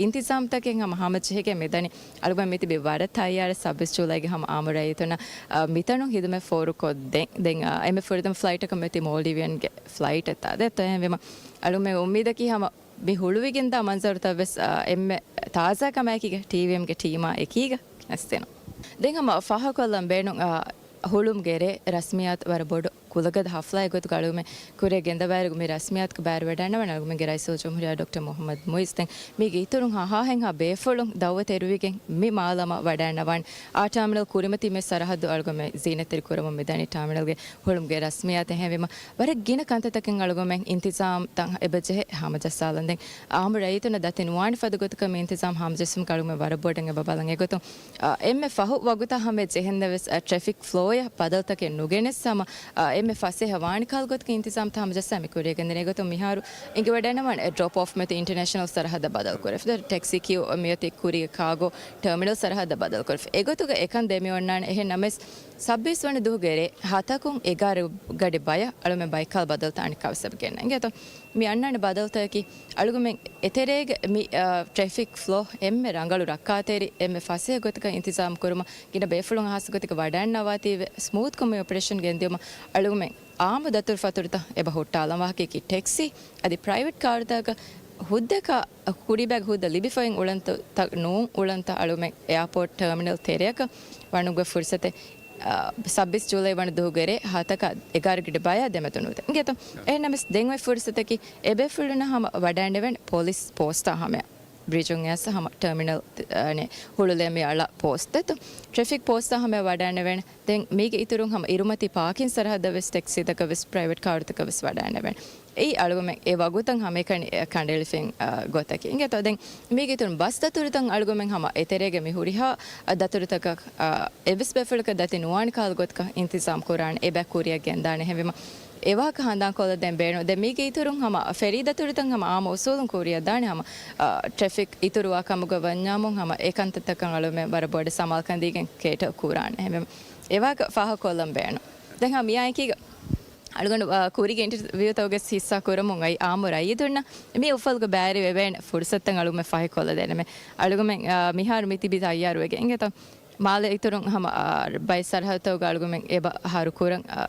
އިންތިޒާމްތަކެއް ހަމަ ހަމަޖެހިގެން މިދަނީ. އަޅުގަނޑު މިތިބީ ވަރަށް ތައްޔާރަށް ސައްބީސް ޖުލައިގެ ހަމަ އާއްމު ރައްޔިތުންނަށް، އާ، މިތަނުން ހިދުމަތް ފޯރުކޮށްދޭން. ދެން، އާ، އެންމެ ފުރަތަމަ ފްލައިޓަކަށް މިއޮތީ މޯލްޑިވިއަންގެ ފްލައިޓެއް ތާ ދެއްތޯ. އެހެންވީމަ އަޅުގަނޑުމެން އުއްމީދަކީ ހަމަ މި ހުޅުވިގެންދާ މަންޒަރުތައް ވެސް، އާ، އެންމެ ތާޒާ ކަމާއެކީގަ ޓީވީއެމްގެ ޓީމާ އެކީގަ ގެނެސްދޭނަން. ދެން ހަމަ ފާހަގަކޮށްލަން ބޭނުން، އާ، ހުޅުމުގެ ރޭ ރަސްމިއްޔާތު ވަރަށް ބޮޑު ކުލަގަދަ ހަފްލާއެއް ގޮތުގަ އަޅުގަނޑުމެން ކުރިއަށް ގެންދަވާއިރު މި ރަސްމިއްޔާތުގަ ބައިވެރިވެވަޑައިގަންނަވާނެ އަޅުގަނޑުމެންގެ ރައީސުލްޖުމްހޫރިއްޔާ ޑޮކްޓަރ މުހައްމަދު މުއިއްޒު. ދެން މީގެ އިތުރުން ހަ-، ހާހެއްހާ ބޭފުޅުން ދައުވަތު އެރުވިގެން މި މާލަމާ ވަޑައިގަންނަވާނެ. އާ ޓާމިނަލް ކުރިމަތީ މި ސަރަހައްދު އަޅުގަނޑުމެން ޒީނަތްތެރި ކުރަމުން މިދަނީ ޓާމިނަލްގެ ހުޅުމުގެ ރަސްމިއްޔާތެއް. އެހެންވީމަ ވަރަށް ގިނަ ކަންތައްތަކެއް އަޅުގަނޑުމެން އިންތިޒާމްތައް އެބަ ޖެހޭ ހަމަޖައްސާލަން. ދެން އާއްމު ރައްޔިތުންނަށް ދަތި ނުވާނެ ފަދަ ގޮތަކަށް މި އިންތިޒާމް ހަމަޖެއްސުމަކީ އަޅުގަނޑުމެން ވަރަށް ބޮޑަށް އެބަ ބަލަން. އެގޮތުން، އާ، އެންމެ ފަހު ވަގުތަށް ހަމަ ޖެހެންދެން ވެސް، އާ، ޓްރެފިކް ފްލޯއަށް ބަދަލުތަކެއް ނުގެނެސް ހަމަ، އާ، އެންމެ ފަސޭހަ ވާނެ ކަހަލަ ގޮތަކަށް އިންތިޒާމްތައް ހަމަޖައްސާ މި ކުރިއަށް ގެންދަނީ. އެގޮތުން މިހާރު އިނގިވަޑައިގަންނަވާނެ ޑްރޮޕް އޮފް މިއޮތީ އިންޓަރނޭޝަނަލް ސަރަހައްދަށް ބަދަލު ކުރެވިފަ. ޓެކްސީ ކިއު މިއޮތީ ކުރީގެ ކާގޯ ޓަރމިނަލް ސަރަހައްދަށް ބަދަލު ކުރެވިފަ. އެގޮތުގަ އެކަން ދެމިއޮންނާނެ. އެހެން ނަމަވެސް، ސައްބީސް ވަނަ ދުވަހުގެ ރޭ ހަތަކުން އެގާރަ ގަޑި ބަޔަށް އަޅުމެން ބައިކާލް ބަދަލުތައް އަނެއްކާވެސް އެބަ ގެންނަން. އިނގޭތޯ؟ މި އަންނާނެ ބަދަލުތަކަކީ އަޅުގަމެން އެތެރޭގެ މި، އާ، ޓްރެފިކް ފްލޯ އެންމެ ރަނގަޅު ރައްކާތެރި އެންމެ ފަސޭހަ ގޮތަކަށް އިންތިޒާމް ކުރުމަށް ގިނަ ބޭފުޅުން ހާއްސަ ގޮތެއްގަ ވަޑައިންނަވާތީވެ ސްމޫތްކޮށް މި އޮޕަރޭޝަން ގެންދިޔުމަށް އަޅުގަމެން އާއްމު ދަތުރުފަތުރުތައް އެބަ ހުއްޓާލަން. ވާހަކައަކީ ޓެކްސީ އަދި ޕްރައިވެޓް ކާރުތަކަކަށް ހުއްދައަކަށް ކުރީބައިގެ ހުއްދަ ލިބިފައި އުޅަނދުތައް ނޫން އުޅަނދުތައް އަޅުމެން އެއާޕޯޓް ޓަރމިނަލް ތެރެއަކަށް ވަނުގެ ފުރުސަތެއް، އާ، ސައްބީސް ޖޫލައި ވަނަ ދުވަހުގެ ރޭ ހަތަކާ އެގާރަ ގަޑި ބަޔާ ދެމެދު ނުވަތަ. އިނގޭތޯ؟ އެހެންނަމަވެސް ދެން އޮތް ފުރުސަތަކީ އެބޭފުޅުންނަށް ހަމަ ވަޑައިންނެވެން ޕޮލިސް ޕޯސްޓާ ހަމަޔަށް ބްރިޖުން އެއަސް ހަމަ ޓަރމިނަލް، އަނެ، ހުޅުލޭ މި އަޅާ ޕޯސްޓް ދެއްތޯ. ޓްރެފިކް ޕޯސްޓާ ހަމަޔަށް ވަޑައިންނެވެން. ދެން މީގެ އިތުރުން ހަމަ އިރުމަތީ ޕާކިން ސަރަހައްދަށް ވެސް ޓެކްސީތަކަށް ވެސް ޕްރައިވެޓް ކާރުތަކަށް ވެސް ވަޑައިންނެވެން. އެއީ އަޅުގަމެން އެ ވަގުތަށް ހަމައެކަނި ކަނޑައެޅިފައި، އާ، ގޮތަކީ. އިނގޭތޯ؟ ދެން މީގެ އިތުރުން ބަސް ދަތުރުތައް އަޅުގަމެން ހަމަ އެތެރޭގެ މި ހުރިހާ، އާ، ދަތުރުތަކަށް، އާ، އެއްވެސް ބޭފުޅަކަށް ދަތި ނުވާނެ ކަހަލަ ގޮތަކަށް އިންތިޒާމް ކުރާނެ އެބަ ކުރިއަށް ގެންދާނެ. އެހެންވީމަ އެ ވާހަކަ ހަނދާންކޮށްލަދޭން ބޭނުން. ދެން މީގެ އިތުރުން ހަމަ ފެރީ ދަތުރުތައް ހަމަ އާއްމު އުސޫލުން ކުރިއަށް ދާނެ ހަމަ، އާ، ޓްރެފިކް އިތުރުވާ ކަމުގަ ވަންޏާމު ހަމަ އެ ކަންތައްތަކަށް އަޅުމެން ވަރަށް ބޮޑަށް ސަމާލުކަން ދީގެން ކޭޓަރ ކުރާނެ. އެހެންވީމަ އެ ވާހަކަ ފާހަގަކޮށްލަން ބޭނުން. ދެން ހަމަ މިއާއެކީގަ އަޅުގަނޑު، އާ، ކުރީގެ އިންޓަރވިއުތަކުގެ ހިއްސާ ކުރަމުން އައި އާއްމު ރައްޔިތުންނަށް މި އުފަލުގަ ބައިވެރިވެވޭނެ ފުރުސަތުތައް އަޅުގަނޑުމެން ފަހިކޮށްލަދޭނަމޭ. އަޅުގަނޑުމެން، އާ، މިހާރު މި ތިބީ ތައްޔާރުވެގެން އިނގޭތޯ. މާލެ އިތުރުން ހަމަ، އާ، ބައެއް ސަރަހައްދުތަކުގަ އަޅުގަނޑުމެން އެބަ އަހަރު ކުރަން، އާ،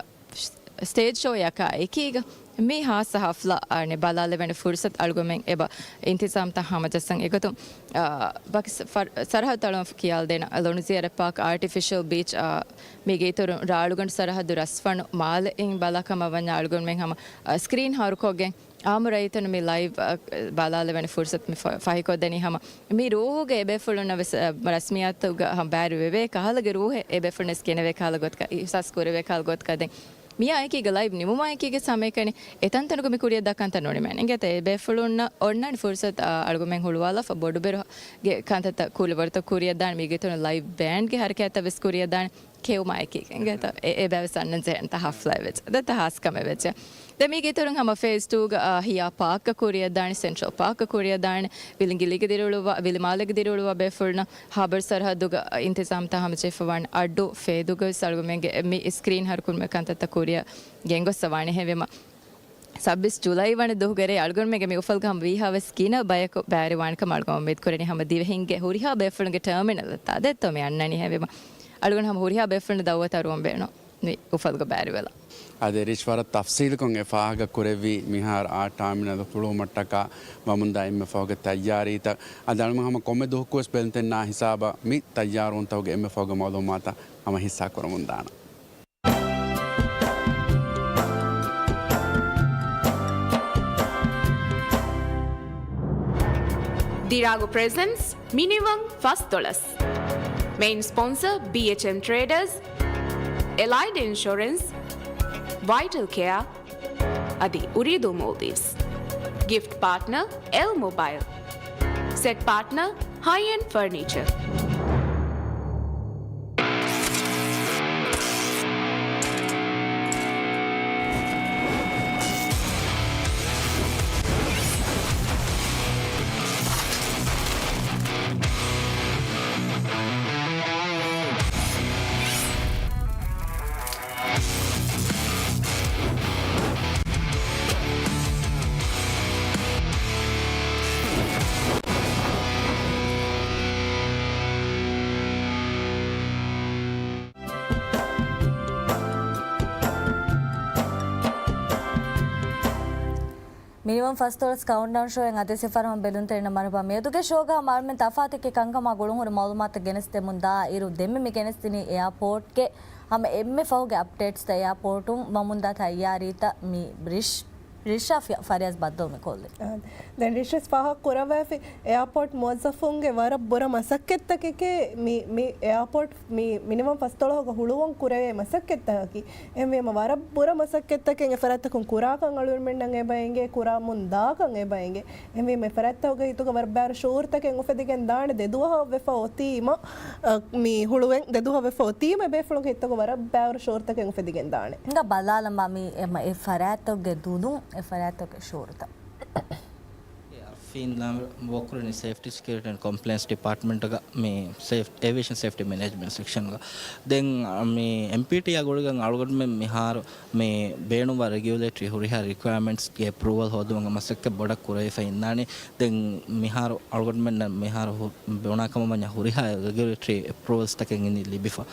ސް-، ސްޓޭޖް ޝޯއަކާ އެކީގަ މި ހާއްސަ ހަފްލާ އަނެއް ބަލާލެވޭނެ ފުރުސަތު އަޅުގަނޑުމެން އެބަ އިންތިޒާމްތައް ހަމަޖައްސަން. އެގޮތުން، އާ، ބަކި ސަ-، ފަރ-، ސަރަހައްދު އަޅުގަނޑު ކިޔާލަދޭނަ ލޮނުޒިޔަރަ ޕާކް، އާޓިފިޝަލް ބީޗް، އާ، މީގެ އިތުރުން ރާޅުގަނޑު ސަރަހައްދު ރަސްފަނު މާލެއިން ބަލާ ކަމަށް ވަންޏާ އަޅުގަނޑުމެން ހަމަ، އާ، ސްކްރީން ހަރުކޮށްގެން އާއްމު ރައްޔިތުން މި ލައިވް، އަ، ބަލާލެވޭނެ ފުރުސަތު މި ފަ-، ފަހިކޮށްދެނީ ހަމަ. މި ރޫހުގެ އެބޭފުޅުންނަށް ވެސް، އަ، ރަސްމިއްޔާތުގަ ހަމަ ބައިވެރިވެވޭ ކަހަލަގެ ރޫހެއް އެބޭފުޅުންނަށް ގެނެވޭ ކަހަލަ ގޮތަކަށް، އިހްސާސް ކުރެވޭ ކަހަލަ ގޮތަކަށް ދެން މިއާ އެކީގަ ލައިވް ނިމުމާ އެކީގަ ސަމޭކަނި އެތަންތަނުގަ މި ކުރިއަށް ދާ ކަންތައް ނުނިމޭނެ. އިނގޭތަ އެބޭފުޅުންނަށް އޮންނާނެ ފުރުސަތު، އަ، އަޅުގަނޑުމެން ހުޅުވާލާފަ ބޮޑުބެރުގެ ކަންތައްތައް ކުރި-، ވަރުތައް ކުރިއަށްދާނެ. މީގެ އިތުރުން ލައިވް ބޭންޑްގެ ހަރަކާތްތައް ވެސް ކުރިއަށްދާނެ. ކެއުމާއެކީ އިނގޭތޯ. އެ-، އެބައި ވެސް އަންނަން ޖެހޭނެތާ ހަފްލާއެއް ވެއްޖެ. ދެއްތަ ހާސްކަމެއް ވެއްޖެ. ދެ މީގެ އިތުރުން ހަމަ ފޭސް ޓޫގަ، އާ، ހިޔާ ޕާކަށް ކުރިއަށްދާނެ، ސެންޓްރަލް ޕާކަށް ކުރިއަށްދާނެ، ވިލިނގިލީގެ ދިރިއުޅުއްވާ، ވިލިމާލޭގެ ދިރިއުޅުއްވާ ބޭފުޅުންނަށް ހާބަރު ސަރަހައްދުގަ އިންތިޒާމްތައް ހަމަޖެހިފަވާނެ. އައްޑޫ ފޭދޫގަ ވެސް އަޅުގަނޑުމެންގެ މި ސްކްރީން ހަރުކުރުމުގެ ކަންތައްތައް ކުރިއަށް ގެންގޮއްސަވާނެ. އެހެންވީމަ، ސައްބީސް ޖުލައި ވަނަ ދުވަހުގެ ރޭ އަޅުގަނޑުމެންގެ މި އުފަލުގަ ހަމަ ވީހާވެސް ގިނަ ބަޔަކު ބައިވެރިވާނެ ކަމަށް އަޅުގަނޑު އުއްމީދު ކުރަނީ. ހަމަ ދިވެހިންގެ ހުރިހާ ބޭފުޅުންގެ ޓާމިނަލްތައް ދެއްތޯ މި އަންނަނީ. އެހެންވީމަ، އަޅުގަނޑު ހަމަ ހުރިހާ ބޭފުޅުން ދައުވަތު އަރުވަން ބޭނުން މި އުފަލުގަ ބައިވެރިވެލަ. އަދި ރިޝް ވަރަށް ތަފްސީލުކޮށް އެ ފާހަގަ ކުރެއްވީ މިހާރު އާ ޓާމިނަލް ހުޅުވުމަށްޓަކާ ވަމުންދާ އެންމެ ފަހުގެ ތައްޔާރީތައް. އަދި އަޅުގަނޑު ހަމަ ކޮންމެ ދުވަހަކުވެސް ބެލުންތެރިންނާ ހިސާބަށް މި ތައްޔާރުވުންތަކުގެ އެންމެ ފަހުގެ މައުލޫމާތަށް ހަމަ ހިއްސާ ކުރަމުންދާނަން. ދިރާގު ޕްރެޒެންޓްސް މިނިވަން ފަސްދޮޅަސް. މެއިން ސްޕޮންސަރ ބީއެޗްއެމް ޓްރޭޑަރސް، އެލައިޑް އިންޝުރެންސް، ވައިޓަލް ކެއާ، އަދި އުރީދޫ މޯލްޑިވްސް. ގިފްޓް ޕާޓްނަރ އެލް މޮބައިލް. ސެޓް ޕާޓްނަރ ހައި އެންޑް ފަރނީޗަރ. މިނިވަން ފަސްދޮޅަސް ކައުންޓްޑައުން ޝޯއިން އަދިވެސް އެއްފަހަރު ހަމަ ބެލުންތެރިންނަށް މަރުޙަބާ. މިއަދުގެ ޝޯގަ ހަމަ އަޅުމެން ތަފާތު އެކި ކަންކަމާ ގުޅުންހުރި މައުލޫމާތު ގެނެސްދެމުން ދާ އިރު، ދެންމެ މި ގެނެސްދިނީ އެއާޕޯޓްގެ ހަމަ އެންމެ ފަހުގެ އަޕްޑޭޓްސްތައް. އެއާޕޯޓުން ވަމުންދާ ތައްޔާރީތައް މި ރިޝް-، ރިޝާ ފި-، ފަރިޔާޒް ބައްދަލު މި ކޮށްލި. އާ، ދެން ރިޝް ވެސް ފާހަގަ ކުރައްވާފި، އެއާޕޯޓް މުވައްޒަފުންގެ ވަރަށް ބުރަ މަސައްކަތްތަކެކޭ މި، މި އެއާޕޯޓް މި މިނިވަން ފަސްދޮޅަހުގަ ހުޅުވުން ކުރެވޭ މަސައްކަތްތަކަކީ. އެހެންވީމަ ވަރަށް ބުރަ މަސައްކަތްތަކެއް އެފަރާތްތަކުން ކުރާކަން އަޅުގަނޑުމެންނަށް އެބަ އެނގޭ، ކުރަމުން ދާކަން އެބަ އެނގޭ. އެހެންވީމަ އެފަރާތްތަކުގެ ހިތުގަ ވަރަށް ބައިވަރު ޝުޢޫރުތަކެއް އުފެދިގެން ދާނެ. ދެ ދުވަހަށް ވެފަ އޮތީމަ، އަ، މި ހުޅުވެން ދެ ދުވަހަށް ވެފަ އޮތީމަ އެބޭފުޅުންގެ ހިތުގަ ވަރަށް ބައިވަރު ޝުޢޫރުތަކެއް އުފެދިގެން ދާނެ. ހިނގާ ބަލާލަމާ މި އެ މަ-، އެ ފަރާތްތަކުގެ ދުލުން، އެ ފަރާތްތަކުގެ ޝުޢޫރުތައް. އަރްފީން ލާމިރު ވޯކްކުރަނީ ސޭފްޓީ ސެކިއުރިޓީ އެންޑް ކޮމްޕްލައިންސް ޑިޕާޓްމަންޓްގަ މި ސޭފް-، އޭވިއޭޝަން ސޭފްޓީ މެނޭޖްމަންޓް ސެކްޝަންގަ. ދެން މި އެމްޕީޓީއާ ގުޅިގެން އަޅުގަނޑުމެން މިހާރު މި ބޭނުންވާ ރެގިއުލޭޓަރީ ހުރިހާ ރިކުއަރމަންޓްސްގެ އެޕްރޫވަލް ހޯދުމުގެ މަސައްކަތް ބޮޑަށް ކުރެވިފަ އިންނާނެ. ދެން މިހާރު އަޅުގަނޑުމެންނަށް މިހާރު ހު-، ބުނާ ކަމަށް ވަންޏާ ހުރިހާ ރެގިއުލޭޓަރީ އެޕްރޫވަލްސްތަކެއް އިނީ ލިބިފަ.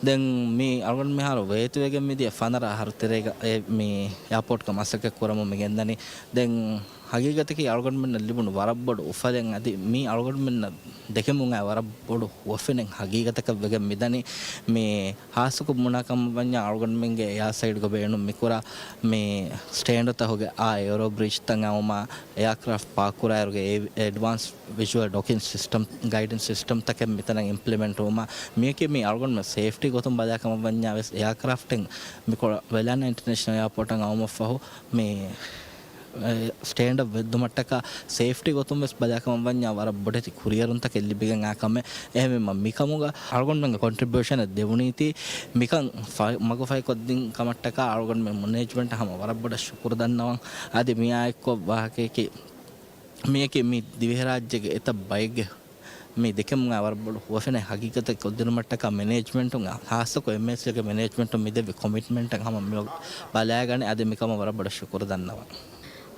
ދެން މި އަޅުގަނޑު މިހާރު ވޭތުވެގެން މިދިޔަ ފަނަރަ އަހަރު ތެރޭގަ އެ މި އެއާޕޯޓްގަ މަސައްކަތް ކުރަމުން މި ގެންދަނީ. ދެން ހަގީގަތަކީ އަޅުގަނޑުމެންނަށް ލިބުނު ވަރަށް ބޮޑު އުފަލެއް. އަދި މީ އަޅުގަނޑުމެންނަށް ދެކެމުން އައި ވަރަށް ބޮޑު ހުވަފެނެއް ހަގީގަތަކަށް ވެގެން މިދަނީ. މި ހާއްސަކޮށް ބުނާ ކަމަށް ވަންޏާ އަޅުގަނޑުމެންގެ އެއާ ސައިޑްގަ ބޭނުން މިކުރާ މި ސްޓޭންޑަރތަކުގެ އާ އެއުރޯ ބްރިޖްތައް އައުމާ، އެއާކްރާފްޓް ޕާކްކުރާއިރުގެ އެ އެޑްވާންސް ވިޒުއަލް ޑޮކިން ސިސްޓަމް، ގައިޑެންސް ސިސްޓަމްތަކެއް މިތަނަށް އިމްޕްލިމެންޓް ވުމާ، މިއަކީ މި އަޅުގަނޑުމެން ސޭފްޓީ ގޮތުން ބަލާ ކަމަށް ވަންޏާ ވެސް އެއާކްރާފްޓެއް މިކޮޅަށް ވެލާނާ އިންޓަރނޭޝަނަލް އެއާޕޯޓަށް އައުމަށްފަހު މި އެ، ސްޓޭންޑަށް ވެއްދުމަށްޓަކާ ސޭފްޓީ ގޮތުން ވެސް ބަލާ ކަމަށް ވަންޏާ ވަރަށް ބޮޑެތި ކުރިއެރުންތަކެއް ލިބިގެން އާ ކަމެއް. އެހެންވީމަ މިކަމުގަ އަޅުގަނޑުމެންގެ ކޮންޓްރިބިއުޝަނެއް ދެވުނީތީ މިކަން ފަ-، މަގުފަހިކޮށްދިން ކަމަށްޓަކާ އަޅުގަނޑުމެން މެނޭޖްމަންޓަށް ހަމަ ވަރަށް ބޮޑަށް ޝުކުރު ދަންނަވަން. އަދި މިއާއެއްކޮށް ވާހަކަޔަކީ މިޔަކީ މި ދިވެހިރާއްޖޭގެ އެތައް ބައެއްގެ މި ދެކެމުން ވަރަށް ބޮޑު ހުވަފެނެއް ހަގީގަތަށް ކޮށްދިނުމަށްޓަކާ މެނޭޖްމަންޓުން، ޚާއްޞަކޮށް އެމްއޭސީގެ މެނޭޖްމަންޓުން މި ދެއްވި ކޮމިޓްމަންޓަށް ހަމަ މި ބަލާގަނެ. އަދި މިކަމަށް ވަރަށް ބޮޑަށް ޝުކުރު ދަންނަވަން.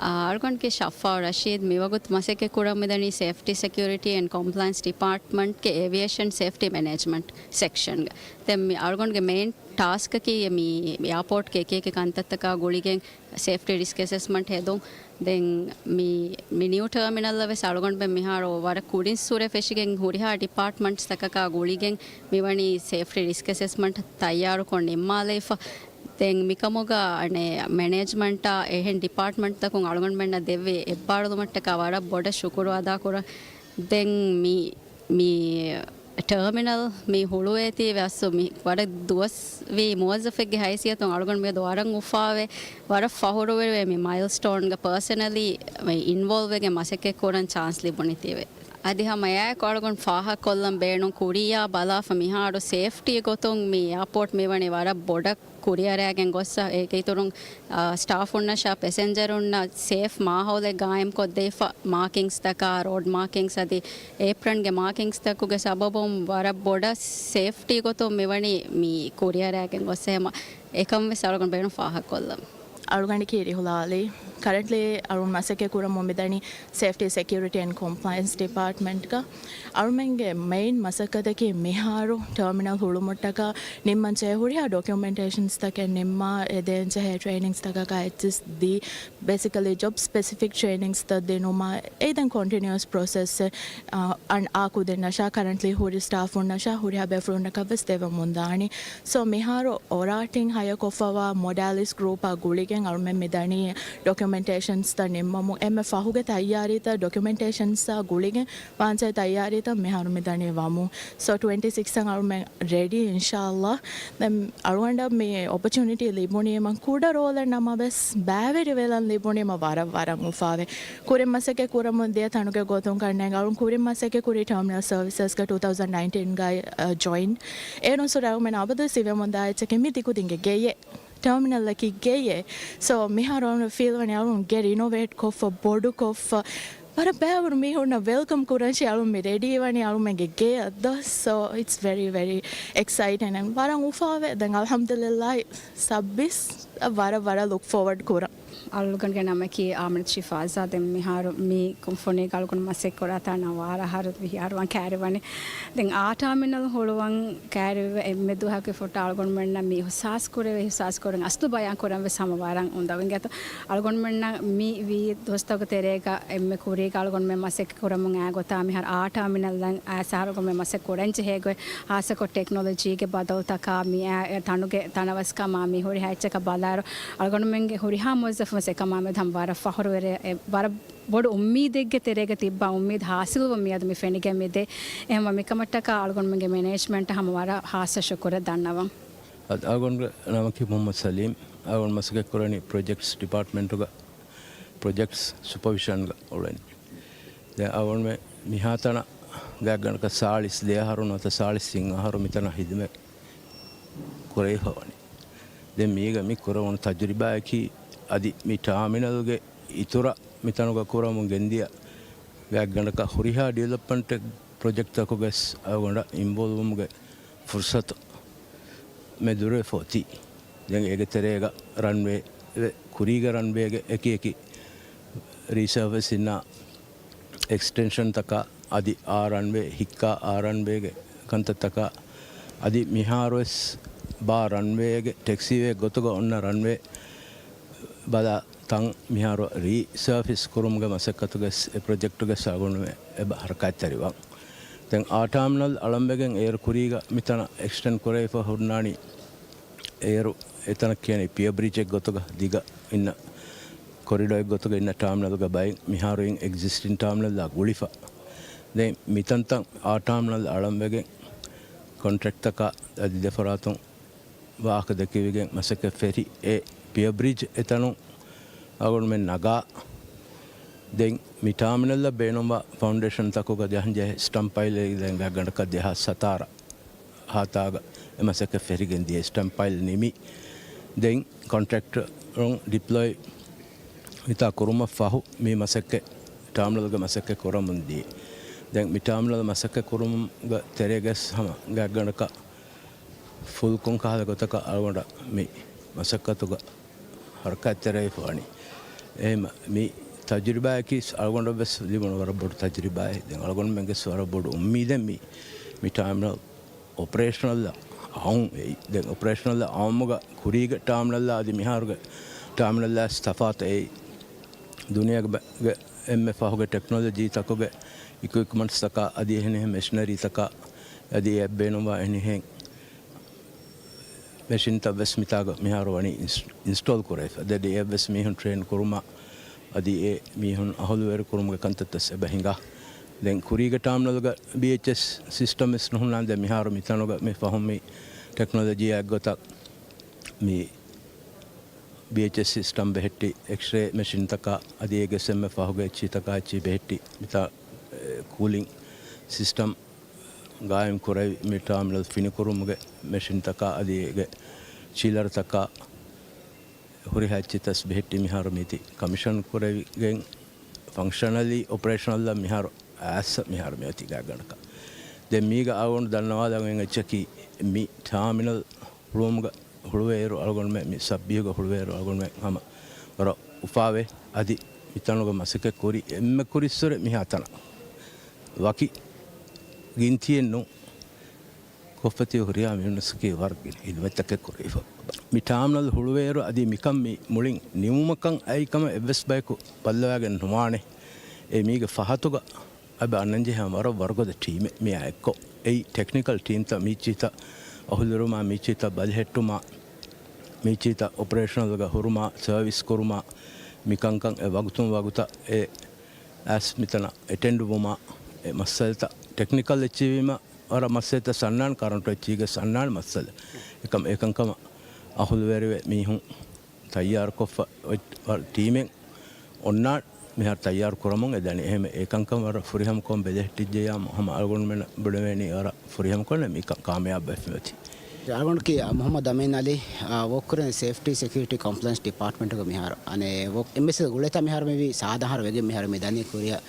އަޅުގަނޑުގެ ޝައްފާ ރަޝީދު މިވަގުތު މަސައްކަތް ކުރަމުންދަނީ ސޭފްޓީ ސެކިއުރިޓީ އެންޑް ކޮމްޕްލަޔަންސް ޑިޕާޓްމަންޓްގެ އޭވިއޭޝަން ސޭފްޓީ މެނޭޖްމަންޓް ސެކްޝަންގަ. ދެން މި އަޅުގަނޑުގެ މެއިން ޓާސްކަކީ މި އެއާޕޯޓްގެ އެކި އެކި ކަންތައްތަކާ ގުޅިގެން ސޭފްޓީ ރިސްކް އެސެސްމަންޓް ހެދުން. ދެން މި، މި ނިއު ޓާމިނަލްއަށް ވެސް އަޅުގަނޑުމެން މިހާރު ވަރަށް ކުރިން ސުރެ ފެށިގެން ހުރިހާ ޑިޕާޓްމަންޓްސް ތަކަކާ ގުޅިގެން މިވަނީ ސޭފްޓީ ރިސްކް އެސެސްމަންޓް ތައްޔާރުކޮށް ނިންމާލައިފަ. ދެން މިކަމުގަ އަނެއް މެނޭޖްމަންޓާ އެހެން ޑިޕާޓްމަންޓްތަކުން އަޅުގަނޑުމެންނަށް ދެއްވި އެއްބާރުލުމަށްޓަކާ ވަރަށް ބޮޑަށް ޝުކުރު އަދާކުރަން. ދެން މި، މި ޓާމިނަލް މި ހުޅުވޭތީވެ އަސްލު މި ވަރަށް ދުވަސްވީ މުވައްޒަފެއްގެ ހައިސިއްޔަތުން އަޅުގަނޑު މިއަދު ވަރަށް އުފާވެ، ވަރަށް ފަހުރުވެރިވެ މި މައިލްސްޓޯންގަ ޕާސަނަލީ އިންވޮލްވްވެގެން މަސައްކަތް ކުރަން ޗާންސް ލިބުނީތީވެ. އަދި ހަމަ އެއާއެކު އަޅުގަނޑު ފާހަގަކޮށްލަން ބޭނުން ކުރިއްޔާ ބަލާފަ މިހާރު ސޭފްޓީ ގޮތުން މި އެއާޕޯޓް މިވަނީ ވަރަށް ބޮޑަށް ކުރިއަރައިގެން ގޮއްސަ އޭގެ އިތުރުން، އާ، ސްޓާފުންނަށާ ޕެސެންޖަރުންނަށް ސޭފް މާހައުލެއް ގާއިމްކޮށްދެވިފަ މާކިންސްތަކާ، ރޯޑް މާކިންސް އަދި އޭޕްރަންގެ މާކިންސްތަކުގެ ސަބަބުން ވަރަށް ބޮޑަށް ސޭފްޓީ ގޮތުން މިވަނީ މި ކުރިއަރައިގެން ގޮއްސެ ހަމަ އެކަން ވެސް އަޅުގަނޑު ބޭނުން ފާހަގަކޮށްލަން. އަޅުގަނޑަކީ ރިހުލާ އަލީ. ކަރެންޓްލީ އަޅުން މަސައްކަތް ކުރަމުން މިދަނީ ސޭފްޓީ ސެކިއުރިޓީ އެންޑް ކޮމްޕްލަޔަންސް ޑިޕާޓްމަންޓްގަ. އަޅުމެންގެ މެއިން މަސައްކަތަކީ މިހާރު ޓާމިނަލް ހުޅުމަށްޓަކާ ނިންމަން ޖެހޭ ހުރިހާ ޑޮކިއުމެންޓޭޝަންސްތަކެއް ނިންމާ، އެ ދޭން ޖެހޭ ޓްރެއިނިންސްތަކަކާ އެއްޗިސް ދީ، ބޭސިކަލީ ޖޮބް ސްޕެސިފިކް ޓްރެއިނިންސްތައް ދިނުމާ، އެއީ ދެން ކޮންޓިނިއުއަސް ޕްރޮސެސްއެއް، އާ، އަން އާ ކުދިންނަށާ ކަރެންޓްލީ ހުރި ސްޓާފުންނަށާ ހުރިހާ ބޭފުޅުންނަކަށް ވެސް ދެވެމުންދާނީ. ސޯ މިހާރު އޮރާ ޓީމް ހަޔަކޮށްފަވާ މޮޑާލިސްޓް ގްރޫޕާ ގުޅިގެން އަޅުމެން މިދަނީ ޑޮކިއުމެންޓޭޝަންސްތައް ނިންމަމުން. އެންމެ ފަހުގެ ތައްޔާރީތައް ޑޮކިއުމެންޓޭޝަންސްއާ ގުޅިގެން ވާންސޭ ތައްޔާރީތައް މިހާރު މިދަނީ ވަމުން. ސޯ ޓްވެންޓީ ސިކްސް އަށް އަޅުމެން ރެޑީ އިންޝާﷲ. ދެން އަޅުގަނޑަށް މި އޮޕޮޗުނިޓީ ލިބުނީމަ ކުޑަ ރޯލެއް ނަމަވެސް ބައިވެރިވެލަން ލިބުނީމަ ވަރަށް ވަރަށް އުފާވޭ. ކުރިން މަސައްކަތް ކުރަމުން ދިޔަ ތަނުގެ ގޮތުން ކަންނޭނގެ އަޅުން ކުރިން މަސައްކަތް ކުރީ ޓާމިނަލް ސަރވިސަސްގަ ޓޫ ތައުޒަންޑް ނައިންޓީންގައި، އަ، ޖޮއިން. އޭރުން ސުރެ އަޅުމެން އަބަދުވެސް ލިބެމުންދާ އެއްޗަކީ މި ތިކުދިންގެ ގެޔެއް. ޓާމިނަލްއަކީ ގެޔެއް. ސޯ މިހާރު އަޅުން ފީލް ވަނީ އަޅުން ގެ ރިނޮވޭޓް ކޮށްފަ، ބޮޑު ކޮށްފަ، ވަރަށް ބައިވަރު މީހުންނަށް ވެލްކަމް ކުރަން އަޅުން މި ރެޑީ ވަނީ އަޅުމެންގެ ގެޔަށް ދޯ. ސޯ އިޓްސް ވެރީ ވެރީ އެކްސައިޓިން އެންޑް ވަރަށް އުފާވޭ. ދެން އަލްޙަމްދުލިއްލާހި ސައްބީސް ވަރަށް ވަރަށް ލުކް ފޯވަޑް ކުރަން. އަޅުގަނޑުގެ ނަމަކީ އާމިނަތު ޝިފާޒާ. ދެން މިހާރު މި ކުންފުނީގަ އަޅުގަނޑު މަސައްކަތް ކުރާތާ ނަވާރަ އަހަރު ވިހި އަހަރު ވަން ކައިރިވަނީ. ދެން އާ ޓާމިނަލް ހުޅުވަން ކައިރިވެ އެންމެ ދުވަހަކު ފުއްޓާ އަޅުގަނޑުމެންނަށް މި އިހުސާސް ކުރެވޭ، އިހުސާސް ކުރަން އަސްލު ބަޔާން ކުރަން ވެސް ހަމަ ވަރަށް އުނދަގޫ. އިނގޭތޯ އަޅުގަނޑުމެންނަށް މި ވީ ދުވަސްތަކުގެ ތެރޭގަ އެންމެ ކުރީގަ އަޅުގަނޑުމެން މަސައްކަތް ކުރަމުން އައި ގޮތާ މިހާރު އާ ޓާމިނަލްއަށް އައިސް އަހަރު އަޅުގަނޑުމެން މަސައްކަތް ކުރަން ޖެހޭ ގޮތް، ހާއްސަކޮށް ޓެކްނޮލޮޖީގެ ބަދަލުތަކާ މި އާ ތަނުގެ ތަނަވަސްކަމާ މި ހުރި ހައްޗަކަށް ބަލާއިރު އަޅުގަނޑުމެންގެ ހުރިހާ މުވައްޒަފުން އެކަމާ މެދު ހަމަ ވަރަށް ފަހުރުވެރި، އެ، ވަރަށް ބޮޑު އުއްމީދެއްގެ ތެރޭގަ ތިއްބާ އުއްމީދު ހާސިލުވުން މިއަދު މި ފެނިގެން މިދޭ. އެހެންވެ މިކަމަށްޓަކާ އަޅުގަނޑުމެންގެ މެނޭޖްމަންޓަށް ހަމަ ވަރަށް ހާއްސަ ޝުކުރެއް ދަންނަވަން. އަދި އަޅުގަނޑުގެ ނަމަކީ މުހައްމަދު ސަލީމް. އަޅުގަނޑު މަސައްކަތް ކުރަނީ ޕްރޮޖެކްޓްސް ޑިޕާޓްމަންޓުގަ ޕްރޮޖެކްޓްސް ސުޕަވިޝަންގަ އުޅެނީ. ދެން އަޅުގަނޑުމެން މިހާތަނަށް ގާތްގަނޑަކަށް ސާޅީސް ދެ އަހަރު ނުވަތަ ސާޅީސް ތިން އަހަރު މިތަނަށް ހިދުމަތް ކުރެވިފަ ވަނީ. ދެން މީގަ މި ކުރެވުނު ތަޖުރިބާއަކީ އަދި މި ޓާމިނަލްގެ އިތުރަށް މިތަނުގަ ކުރަމުން ގެންދިޔަ ގާތްގަނޑަކަށް ހުރިހާ ޑިވެލޮޕްމަންޓް ޕްރޮޖެކްޓްތަކުގަސް އަޅުގަނޑަށް އިންވޮލްވުމުގެ ފުރުސަތު މެ ދުރުވެފަ އޮތީ. ދެން އޭގެ ތެރޭގަ ރަންވޭ، ކުރީގެ ރަންވޭގެ އެކި އެކި ރީސަރފޭސިންނާ އެކްސްޓެންޝަންތަކާ އަދި އާ ރަންވޭ ހިއްކާ އާ ރަންވޭގެ ކަންތައްތަކާ އަދި މިހާރުވެސް ބާ ރަންވޭގެ ޓެކްސީވޭ ގޮތުގަ އޮންނަ ރަންވޭ ބަލާ ތަން މިހާރު ރީސަރފޭސް ކުރުމުގެ މަސައްކަތުގެ އެ ޕްރޮޖެކްޓުގެ ސަގުނު އެބަ ހަރަކާތްތެރިވާ. ދެން އާ ޓާމިނަލް އަޅަންވެގެން އޭރު ކުރީގަ މިތަނަށް އެކްސްޓެންޑް ކުރެވިފަ ހުންނާނީ އޭރު އެތަނަށް ކިޔަނީ ޕިއަ ބްރިޖެއް ގޮތުގަ ދިގަ އިންނަ ކޮރިޑޯއެއް ގޮތުގަ އިންނަ ޓާމިނަލްގެ ބައިން މިހާރު އިން އެގްޒިސްޓިން ޓާމިނަލްއާ ގުޅިފަ. ދެން މިތަންތަން އާ ޓާމިނަލް އަޅަންވެގެން ކޮންޓްރެކްޓްތަކާ އަދި ދެފަރާތުން ވާހަކަ ދެކެވިގެން މަސައްކަތް ފެށި އެ ޕިއަ ބްރިޖް އެތަނުން އަޅުގަނޑުމެން ނަގާ. ދެން މި ޓާމިނަލްއަށް ބޭނުންވާ ފައުންޑޭޝަންތަކުގަ ޖަހަންޖެހޭ ސްޓަމްޕް ޕައިލް އެއް ދެން ގާތްގަނޑަކަށް ދެހާސް ސަތާރަ ހާތާގަ އެ މަސައްކަތް ފެށިގެން ދިޔަ ސްޓަމްޕް ޕައިލް ނިމި. ދެން ކޮންޓްރެކްޓަރުން ޑިޕްލޮއި ހިތާ ކުރުމަށް ފަހު މި މަސައްކަތް ޓާމިނަލްގެ މަސައްކަތް ކުރަމުން ދިޔަ. ދެން މި ޓާމިނަލް މަސައްކަތް ކުރުމުގެ ތެރޭގަސް ހަމަ ގާތްގަނޑަކަށް ފުލްކޮން ކަހަލަ ގޮތަކަށް އަޅުގަނޑަށް މި މަސައްކަތުގަ ހަރަކާތްތެރިވެފަ ވަނީ. އެހެން މި ތަޖުރިބާއަކީ އަޅުގަނޑަށް ވެސް ލިބުނު ވަރަށް ބޮޑު ތަޖުރިބާއެއް. ދެން އަޅުގަނޑުމެންގެ ވެސް ވަރަށް ބޮޑު އުއްމީދެއް މި، މި ޓާމިނަލް އޮޕަރޭޝަނަލް އައުން އެއީ. ދެން އޮޕަރޭޝަނަލް އައުމުގަ ކުރީގެ ޓާމިނަލް އަދި މިހާރުގެ ޓާމިނަލް އައިސް ތަފާތު އެއީ. ދުނިޔޭގެ އެންމެ ފަހުގެ ޓެކްނޮލޮޖީތަކުގެ އިކުއިޕްމަންޓްސްތަކާ އަދި އެހެނިހެން މެޝިނަރީތަކާ އަދި އެ ބޭނުންވާ އެހެނިހެން މެޝިންތައް ވެސް މިތާގަ މިހާރު ވަނީ އިންސް-، އިންސްޓޯލް ކުރެވިފަ. ދެ އެއަށް ވެސް މީހުން ޓްރޭން ކުރުމަށް އަދި އެ މީހުން އަހުލުވެރި ކުރުމުގެ ކަންތައްތައް ވެސް އެބަ ހިނގާ. ދެން ކުރީގެ ޓާމިނަލްގަ ބީއެޗްއެސް ސިސްޓަމް ވެސް ނުހުންނާން. ދެން މިހާރު މިތަނުގަ މި ފަހުން މި ޓެކްނޮލޮޖީއާ އެއްގޮތަށް މި ބީއެޗްއެސް ސިސްޓަމް ބެހެއްޓި، އެކްސްރޭ މެޝިންތަކާ އަދި އޭގެސް އެންމެ ފަހުގެ އެއްޗިތަކާ އެއްޗި ބެހެއްޓި، މިތާ، އެ، ކޫލިން ސިސްޓަމް ގާއިމް ކުރެވި، މި ޓާމިނަލް ފިނިކުރުމުގެ މެޝިންތަކާ އަދި އޭގެ ޗިލަރތަކާ ހުރިހާ އެއްޗިތައް ބެހެއްޓި މިހާރު މީތި ކޮމިޝަން ކުރެވިގެން ފަންކްޝަނަލީ އޮޕަރޭޝަނަލް މިހާރު އައިސް މިހާރު މިއޮތީ ގާތްގަނޑަކަށް. ދެން މީގަ އަޅުގަނޑު ދަންނަވާލަން އެއްޗަކީ މި ޓާމިނަލް ހުޅުވުމުގަ ހުޅުވޭއިރު އަޅުގަނޑުމެން މި ސަބް ބީހުގަ ހުޅުވޭއިރު އަޅުގަނޑުމެން ހަމަ ވަރަށް އުފާވޭ. އަދި މިތަނުގަ މަސައްކަތް ކުރި އެންމެ ކުރިއްސުރެ މިހާތަނަށް ވަކި ގިންތިއެއް ނޫން. ކޮށްފަތި ހުރިހާ މީހުންނަކީ ވަރަށް ގިނަ ހިދުމަތްތަކެއް ކުރެވިފަ. މި ޓާމިނަލް ހުޅުވޭއިރު އަދި މިކަން މި މުޅިން ނިމުމަކަށް އައި ކަމަށް އެއްވެސް ބަޔަކު ބައްލަވާގެން ނުވާނެ. އެ މީގެ ފަހަތުގަ އަބަ އަންނަންޖެހޭ ވަރަށް ވަރުގަދަ ޓީމެއް މިއާ އެއްކޮށް. އެއީ ޓެކްނިކަލް ޓީމްތައް މީޗީތައް އަހުލުވެރިވުމާ، މީޗީތައް ބަލިހެއްޓުމާ، މީޗީތައް އޮޕަރޭޝަނަލްގަ ހުރުމާ، ސަރވިސް ކުރުމާ، މިކަންކަން އެ ވަގުތުން ވަގުތަށް އެ އައިސް މިތަނަށް އެޓެންޑް ވުމާ، އެ މައްސަލަތައް ޓެކްނިކަލް އެއްޗެއްވީމަ، ވަރަށް މައްސަލަތައް ސަންނާން، ކަރަންޓު އެއްޗީގެ ސަންނާން މައްސަލަ. އެކަމް އެކަންކަމަށް އަހުލުވެރިވެ މީހުން ތައްޔާރުކޮށްފަ ޓީމެއް އޮންނާން މިހާރު ތައްޔާރު ކުރަމުން އެދަނީ. އެހެން އެކަންކަން ވަރަށް ފުރިހަމަކޮށް ބެލެހެއްޓިއްޖެޔާ ހަމަ އަޅުގަނޑުމެން ބުނެވޭނީ ވަރަށް ފުރިހަމަކޮށް މިކަން ކާމިޔާބުވެފަ މިއޮތީ. އަޅުގަނޑަކީ މުހައްމަދު އަމީން އަލީ، އާ، ވޯކް ކުރަނީ ސޭފްޓީ ސެކިއުރިޓީ ކޮމްޕްލައިންސް ޑިޕާޓްމަންޓުގަ މިހާރު. އަނެއް ވޯކް އެމްއެސް ގުޅޭތާ މިހާރު މިވީ ސާދާ އަހަރު ވެގެން މިހާރު މި ދަނީ ކުރިއަށް.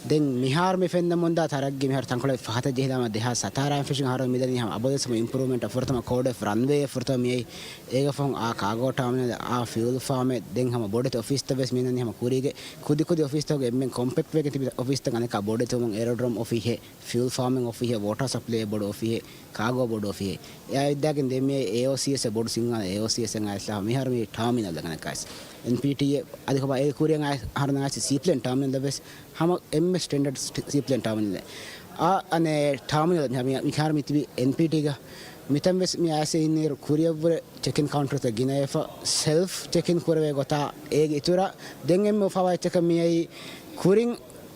ދެން މިހާރު މި ފެންނަމުންދާ ތަރައްގީ މިހާރު ތަންކޮޅެއް ފަހަތަށް ޖެހިލާމަ ދެހާސް ސަތާރަ އިންފެކްޝަން އަހަރު މިދަނީ ހަމަ އަބަދުވެސް ހަމަ އިމްޕްރޫވްމަންޓް ފުރަތަމަ ކޯޑް އޮފް ރަންވޭ ފުރަތަމަ މިއައީ. އޭގެ ފަހުން އާ ކާގޯ ޓާމިނަލް އާ ފިއުލް ފާމެއް ދެން ހަމަ ބޮޑެތި އޮފީސްތައް ވެސް މިނަނީ ހަމަ ކުރީގެ ކުދި ކުދި އޮފީސްތަކުގެ އެންމެން ކޮމްޕެކްޓް ވެގެން ތިބި އޮފީސްތައް އަނެކާ ބޮޑެތިވުމުން އެރޯޑްރޯމް އޮފީހެއް، ފިއުލް ފާމިން އޮފީހެއް، ވޯޓާ ސަޕްލައި ބޮޑު އޮފީހެއް، ކާގޯ ބޮޑު އޮފީހެއް. އެއާ ވިއްދާގެން ދެން މިއީ އޭއޯސީއެސް ބޮޑު ސިންގާ އޭއޯސީއެސް އައިސްލާ މިހާރު މި ޓާމިނަލް ގަނެކާސް އެންޕީޓީއެ އަދި ކޮބާ އޭ ކުރިއަށް އަހަރު ނަގާސް ސީޕްލޭން ޓާމިނަލް ވެސް ހަމަ އެންމެ ސްޓޭންޑަޑް ސްޓި-، ސީޕްލޭން ޓާމިނަލެއް. އާ، އަނެއް ޓާމިނަލް މި-، މި-، މިހާރު މި ތިބި އެންޕީޓީގަ މިތަން ވެސް މި އައިސް އިންނިއިރު ކުރިއަށްވުރެ ޗެކިން ކައުންޓަރތައް ގިނަވެފަ، ސެލްފް ޗެކިން ކުރެވޭ ގޮތާ އޭގެ އިތުރަށް ދެން އެންމެ އުފާވާ އެއްޗަކަށް މިއައީ ކުރިން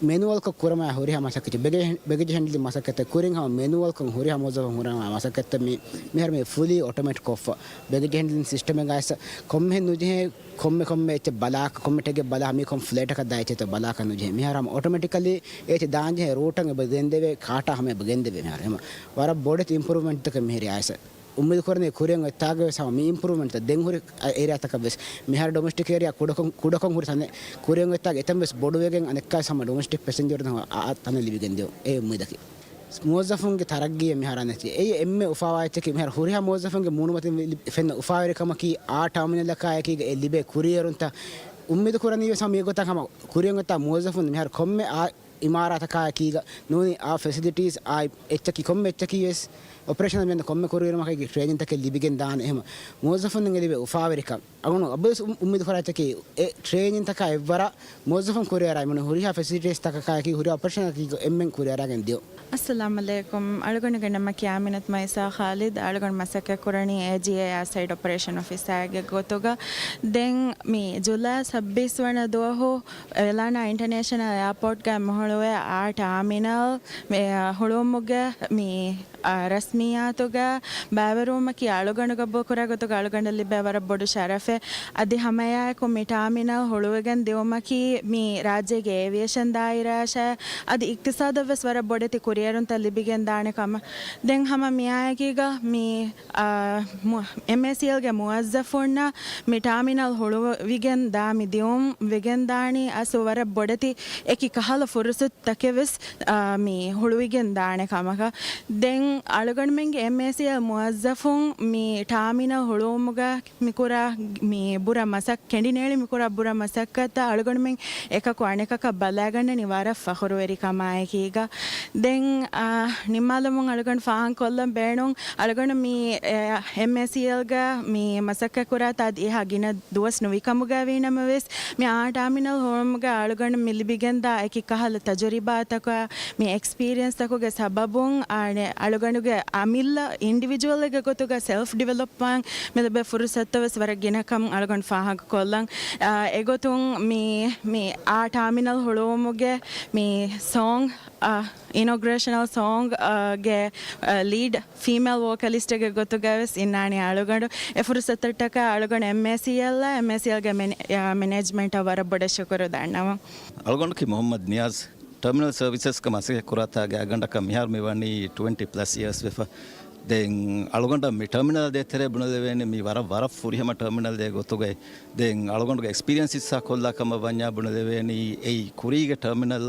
މެނުއަލްކޮށް ކުރަމާ ހުރިހާ މަސައްކަތް، ބެގެ-، ބެގެޖް ހެންޑްލިން މަސައްކަތްތައް ކުރިން ހަމަ މެނުއަލްކޮށް ހުރިހާ މުވައްޒަފުން ހުރަމާ މަސައްކަތްތައް މި-، މިހާރު މި ފުލީ އޮޓޮމެޓް ކޮށްފަ. ބެގެޖް ހެންޑްލިން ސިސްޓަމެއް އައިސް ކޮންމެހެން ނުޖެހޭ ކޮންމެ ކޮންމެ އެއްޗެއް ބަލާކަށް، ކޮންމެ ޓެގެއް ބަލާ، މީ ކޮން ފްލައިޓަކަށް ދާ އެއްޗެއްތޯ ބަލާކަށް ނުޖެހޭ. މިހާރު ހަމަ އޮޓޮމެޓިކަލީ އެއްޗެއް ދާންޖެހޭ ރޫޓަށް އެބަ ގެންދެވޭ، ކާޓާ ހަމަ އެބަ ގެންދެވޭ. މިހާރު ހަމަ ވަރަށް ބޮޑެތި އިމްޕްރޫވްމަންޓްތަކެއް މިހިރީ އައިސް. އުއްމީދު ކުރަނީ ކުރިއަށް އޮތްތާގަ ވެސް ހަމަ މި އިމްޕްރޫވްމަންޓްތައް ދެން ހުރި އެރިއާތަކަށް ވެސް މިހާރު ޑޮމެސްޓިކް އޭރިއާ ކުޑަކޮށް، ކުޑަކޮށް ހުރި ތަނެއް ކުރިއަށް އޮތްތާގަ އެތަން ވެސް ބޮޑުވެގެން އަނެއްކާ ވެސް ހަމަ ޑޮމެސްޓިކް ޕެސެންޖަރު ދަން އާ ތަނެއް ލިބިގެން ދިޔަ އެ އުއްމީދަކީ. މުވައްޒަފުންގެ ތަރައްގީއެއް މިހާރު ނެތި. އެއީ އެންމެ އުފާވާ އެއްޗަކީ މިހާރު ހުރިހާ މުވައްޒަފުންގެ މޫނުމަތިން ލި-، ފެންނަ އުފާވެރިކަމަކީ އާ ޓާމިނަލަކާއެކީގަ އެ ލިބޭ ކުރިއެރުންތައް. އުއްމީދު ކުރަނީ ވެސް ހަމަ މިގޮތަށް ހަމަ ކުރިއަށް އޮތްތާ މުވައްޒަފުން މިހާރު ކޮންމެ އާ އިމާރާތަކާއެކީގަ ނޫނީ އާ ފެސިލިޓީސް އާ އެއްޗަކީ ކޮންމެ އެއްޗަކީ ވެސް އޮޕަރޭޝަނަލް މިއަންނަ ކޮންމެ ކުރިއެރުމަކަށް ޓްރޭނިންތަކެއް ލިބިގެން ދާނެ. އެހެން މުވައްޒަފުން އެ ލިބޭ އުފާވެރިކަން އަޅުގަނޑު އަބަދުވެސް އު-، އުއްމީދު ކުރާ އެއްޗަކީ އެ ޓްރޭނިންތަކާ އެއްވަރަށް މުވައްޒަފުން ކުރިއަރާ މިނު ހުރިހާ ފެސިލިޓީސްތަކަކާއެކީ ހުރިހާ އޮޕަރޭޝަނަކީ އެންމެން ކުރިއަރާގެން ދިޔުން. އައްސަލާމް އަލައިކުމް. އަޅުގަނޑުގެ ނަމަކީ އާމިނަތު މައިސާ ޚާލިދު. އަޅުގަނޑު މަސައްކަތް ކުރަނީ އޭޖީއޭ އާ ސައިޑް އޮޕަރޭޝަން އޮފިސާގެ ގޮތުގަ. ދެން މި ޖުލައި ސައްބީސް ވަނަ ދުވަހު އެލާނާ އިންޓަނޭޝަނަލް އެއާޕޯޓްގައި މޮހޮޅުވޭ އާ ޓާމިނަލް މި ހުޅުވުމުގެ މި އާ، ރަސްމިއްޔާތުގަ ބައިވެރިވުމަކީ އަޅުގަނޑުގަ ބޯ ކުރާ ގޮތުގަ އަޅުގަނޑަށް ލިބޭ ވަރަށް ބޮޑު ޝަރަފެއް. އަދި ހަމައެއާއެކު މި ޓާމިނަލް ހުޅުވިގެން ދިއުމަކީ މި ރާއްޖޭގެ އޭވިއޭޝަން ދާއިރާއަށާ އަދި އިޤްތިޞާދަށް ވެސް ވަރަށް ބޮޑެތި ކުރިއެރުންތައް ލިބިގެން ދާނެ ކަމަށް. ދެން ހަމަ މިއާއެކީގަ މި، އާ، މު-، އެމްއޭސީއެލްގެ މުވައްޒަފުންނަށް މި ޓާމިނަލް ހުޅުވިގެން ދާ މި ދިއުން ވެގެން ދާނީ އަސްލު ވަރަށް ބޮޑެތި އެކި ކަހަލަ ފުރުސަތުތަކެއް ވެސް، އާ، މި ހުޅުވިގެން ދާނެ ކަމަކަށް. ދެން އަޅުގަނޑުމެންގެ އެމްއޭސީއެލް މުވައްޒަފުން މި ޓާމިނަލް ހުޅުވުމުގަ މި ކުރާ މި ބުރަ މަސައް-، ކެނޑިނޭޅި މި ކުރާ ބުރަ މަސައްކަތްތައް އަޅުގަނޑުމެން އެކަކު އަނެކަކަށް ބަލައިގަންނަނީ ވަރަށް ފަޚުރުވެރި ކަމާއެކީގަ. ދެން، އާ، ނިންމާލަމުން އަޅުގަނޑު ފާހަގަކޮށްލަން ބޭނުން، އަޅުގަނޑު މި، އެ، އެމްއޭސީއެލްގަ މި މަސައްކަތް ކުރާތާ އަދި އެހާ ގިނަ ދުވަސް ނުވިކަމުގައި ވީނަމަވެސް، މި އާ ޓާމިނަލް ހުޅުވުމުގަ އަޅުގަނޑު މި ލިބިގެންދާ އެކި ކަހަލަ ތަޖުރިބާތަކާ މި އެކްސްޕީރިއެންސްތަކުގެ ސަބަބުން، އާނެ، އަޅުގަނޑުގެ އަމިއްލަ އިންޑިވިޖުއަލެއްގެ ގޮތުގަ ސެލްފް ޑިވެލޮޕްވާން މި ލިބޭ ފުރުސަތު ވެސް ވަރަށް ގިނަކަން އަޅުގަނޑު ފާހަގަކޮށްލަން. އާ، އެގޮތުން މި، މި އާ ޓާމިނަލް ހުޅުވުމުގެ މި ސޯންގް، އާ، އިނޮގްރޭޝަނަލް ސޯންގް، އާ، ގެ، އާ، ލީޑް ފީމޭލް ވޯކަލިސްޓެއްގެ ގޮތުގަ ވެސް އިންނާނީ އަޅުގަނޑު. އެ ފުރުސަތަށްޓަކާ އަޅުގަނޑު އެމްއޭސީއެލްއާ، އެމްއޭސީއެލްގެ މެނޭ-، އާ، މެނޭޖްމަންޓަށް ވަރަށް ބޮޑަށް ޝުކުރު ދަންނަވަން. އަޅުގަނޑަކީ މުޙައްމަދު ނިޔާޒް. ޓަރމިނަލް ސަރވިސަސްގަ މަސައްކަތް ކުރާތާ ގާތްގަނޑަކަށް މިހާރު މި ވަނީ ޓްވެންޓީ ޕްލަސް އިޔާސް ވެފަ. ދެން އަޅުގަނޑަށް މި ޓަރމިނަލް ދޭތެރޭ ބުނެލެވޭނީ މި ވަރަށް، ވަރަށް ފުރިހަމަ ޓަރމިނަލް ދޭ ގޮތުގައި. ދެން އަޅުގަނޑުގެ އެކްސްޕީރިއެންސް ހިއްސާ ކޮށްލާ ކަމަށް ވަންޏާ ބުނެލެވޭނީ އެއީ ކުރީގެ ޓަރމިނަލް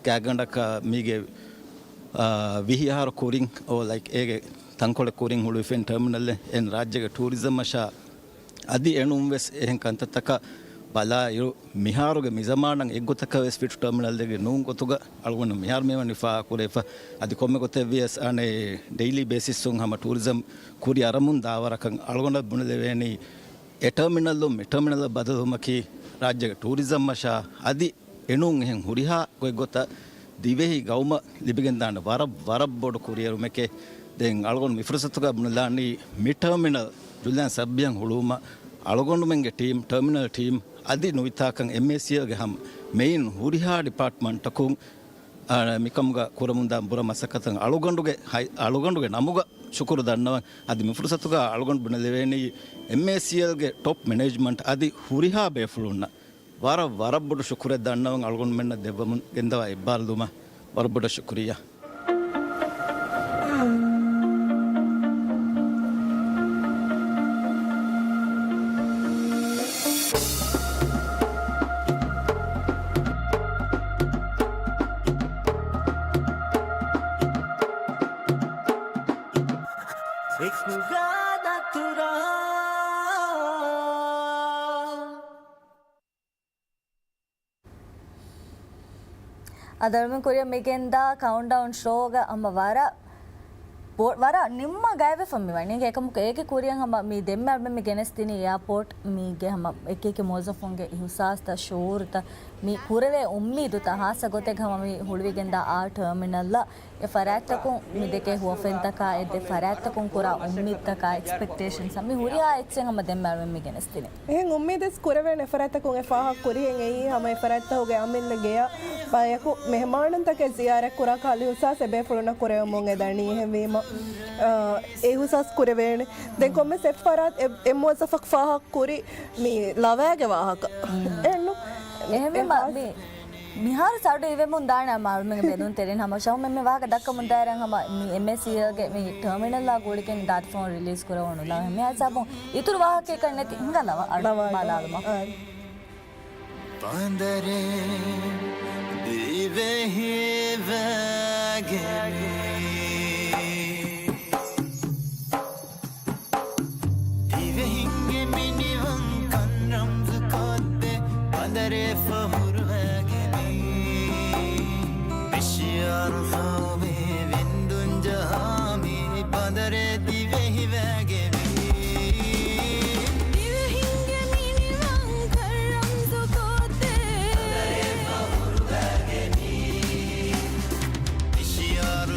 ގާތްގަނޑަކަށް މީގެ، އާ، ވިހި އަހަރު ކުރިން، އޯ، ލައިކް، އޭގެ ތަންކޮޅެއް ކުރިން ހުޅުވިފެން ޓަރމިނަލެއް. އެން ރާއްޖޭގެ ޓޫރިޒަމް އަށާ އަދި އެނޫން ވެސް އެހެން ކަންތައްތަކަށް ބަލާއިރު، މިހާރުގެ މިޒަމާނަށް އެއްގޮތަކަށް ވެސް ފިޓް ޓަރމިނަލް ދެގެ ނޫން ގޮތުގަ އަޅުގަނޑު މިހާރު މިވަނީ ފާހަގަކުރެވިފަ. އަދި ކޮންމެ ގޮތެއް ވިޔަސް އަނެއް ޑެއިލީ ބޭސިސްއުން ހަމަ ޓޫރިޒަމް ކުރި އަރަމުން ދާވަރަކަށް އަޅުގަނޑަށް ބުނެލެވޭނީ އެ ޓަރމިނަލުން މި ޓަރމިނަލަށް ބަދަލުވުމަކީ ރާއްޖޭގެ ޓޫރިޒަމް އަށާ އަދި އެނޫން އެހެން ހުރިހާ ގޮތްގޮތަށް ދިވެހި ގައުމަށް ލިބިގެންދާނެ ވަރަށް، ވަރަށް ބޮޑު ކުރިއެރުމެކޭ. ދެން އަޅުގަނޑު މި ފުރުސަތުގަ ބުނެލާނީ މި ޓަރމިނަލް ޖުލްޔާން ސަބްޔަން ހުޅުވުމަށް އަޅުގަނޑުމެންގެ ޓީމް، ޓަރމިނަލް ޓީމް އަދި ނުވިތާކަން އެމްއޭސީއެލްގެ ހަމަ މެއިން ހުރިހާ ޑިޕާޓްމަންޓަކުން، އާ، މިކަމުގަ ކުރަމުންދާ ބުރަ މަސައްކަތަށް އަޅުގަނޑުގެ ހައި-، އަޅުގަނޑުގެ ނަމުގަ ޝުކުރު ދަންނަވަން. އަދި މި ފުރުސަތުގަ އަޅުގަނޑު ބުނެލެވޭނީ އެމްއޭސީއެލްގެ ޓޮޕް މެނޭޖްމަންޓް އަދި ހުރިހާ ބޭފުޅުންނަށް ވަރަށް، ވަރަށް ބޮޑު ޝުކުރެއް ދަންނަވަން އަޅުގަނޑުމެންނަށް ދެއްވަމުން ގެންދަވާ އެއްބާރުލުމަށް ވަރަށް ބޮޑަށް ޝުކުރިއްޔާ. އަދަ އަޅުމެން ކުރިއަށް މި ގެންދާ ކައުންޓްޑައުން ޝޯގަ ހަމަ ވަރަށް ބޯ-، ވަރަށް ނިންމަ ގައިވެފަ މި ވަނީ. އެކަމަކު އޭގެ ކުރިއަށް ހަމަ މި ދެންމެ އަޅުމެން މި ގެނެސްދިނީ އެއާޕޯޓް މީގެ ހަމަ އެކިއެކި މުވައްޒަފުންގެ އިހުސާސްތައް، ޝުޢޫރުތައް، މި ކުރެވޭ އުއްމީދުތައް، ހާއްސަ ގޮތެއްގަ ހަމަ މި ހުޅުވިގެންދާ އާ ޓަރމިނަލްއަށް އެ ފަރާތްތަކުން މި ދެކޭ ހުވަފެންތަކާ، އެ ދެ ފަރާތްތަކުން ކުރާ އުއްމީދުތަކާ، އެކްސްޕެކްޓޭޝަންސް މި ހުރިހާ އެއްޗެއް ހަމަ ދެންމެ އަޅުމެން މި ގެނެސްދިނީ. އެހެން އުއްމީދެއް ކުރެވޭނެ ފަރާތްތަކުން އެ ފާހަގަ ކުރިހެން އެއީ ހަމަ އެ ފަރާތްތަކުގެ އަމިއްލަ ގެޔަށް ބަޔަކު މެހެމާނުންތަކެއް ޒިޔާރަތް ކުރާ ކަހަލަ އިހުސާސް އެބޭފުޅުންނަށް ކުރެވެމުން އެދަނީ. އެހެންވީމަ، އަ، އެ އިހުސާސް ކުރެވޭނެ. ދެން ކޮންމެސް އެއް ފަރާތް އެ، އެ މުވައްޒަފަކު ފާހަގަ ކުރި މި ލަވައިގެ ވާހަކަ. އެހެންނު؟ އެހެންވީމަ، އެ މި މިހާރު ސައުދީ އިވެމުން ދާނެ މަ-، މަ-، ބެލުންތެރިން ހަމަ ޝައުމެން މި ވާހަކަ ދައްކަމުން ދާއިރަށް ހަމަ މި އެމްއޭސީއެލްގެ މި ޓަރމިނަލްއާ ގުޅިގެން ދާދިފަހުން ރިލީޒް ކުރެވުނު ލަވަ ހަމަ ހިސާބުން އިތުރު ވާހަކައެއް ނެތި ހިނގާ ލަވަ އަޑު ލަވަ ބަލާލުމަށް. އާ. ބަނދަރެއް ދިވެހިވެގެން ދިވެހިންގެ މިނިވަންކަން ރަމްޒުކޮށްދޭ ބަނދަރެއް ފަހުރުވެގެނީ. މިޝިއާރު ހައުމީ ވިންދުން ޖަހާމީ ބަނދަރެއް ދިވެހިވެގެނީ. ދިވެހިންގެ މިނިވަންކަން ރަމްޒުކޮށްދޭ ބަނދަރެއް ފަހުރުވެގެނީ. މިޝިއާރު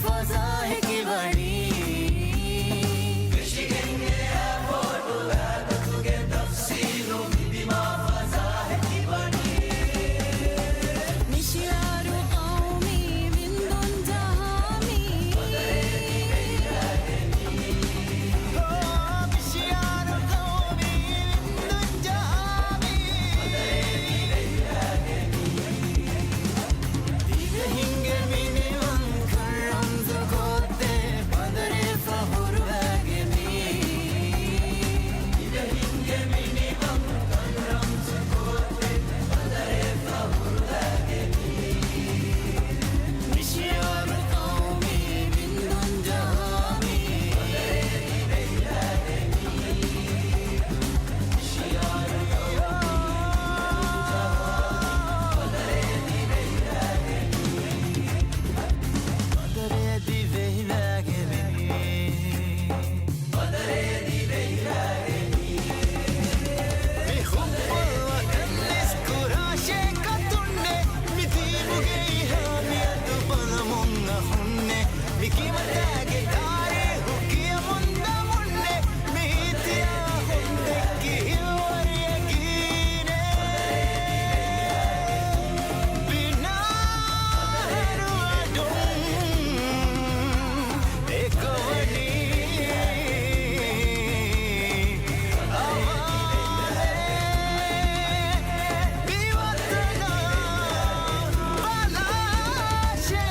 ފަޒާހެކި ވަނީ. މިޝިގަން އެއާޕޯޓު އާދަތުގެ ތަފްސީލު މިދިމާ ފަޒާހެކި ވަނީ. މިޝިއާރު ޤައުމީ ވިންދުން ޖަހާމީ. މިޝިއާރު ޤައުމީ ވިންދުން ޖަހާމީ. ދިވެހިންގެ މިނިވަން ކަން ރަމްޒު ކޮށްދޭ ބަނދަރެއް ފަހުރުވާގެނީ. ދިވެހިންގެ މިނިވަން ކަން ރަމްޒު ކޮށްދޭ ބަނދަރެއް ފަހުރުވާގެނީ. މިޝިއާރު ޤައުމީ ވިންދުން ޖަހާމީ. މި ޙުއްބުލް ވަޠަން އިސް ކުރާށޭ ކަތުންނޭ، މި ދީބުގެ އިހާ މިއަދު ބަލަމުން އަހުންނޭ، މި ކިބަތާގެ ތާރީހު ކިޔަމުން ދަމުންނޭ، މި އިތިހާހުން ދެއްކި ހިލްވަރިޔަކީނޭ. ބިނާހަރު އަޑުން އެކަވަނީ އަވާހެ މިވަތަނަށް ބަލާށޭ.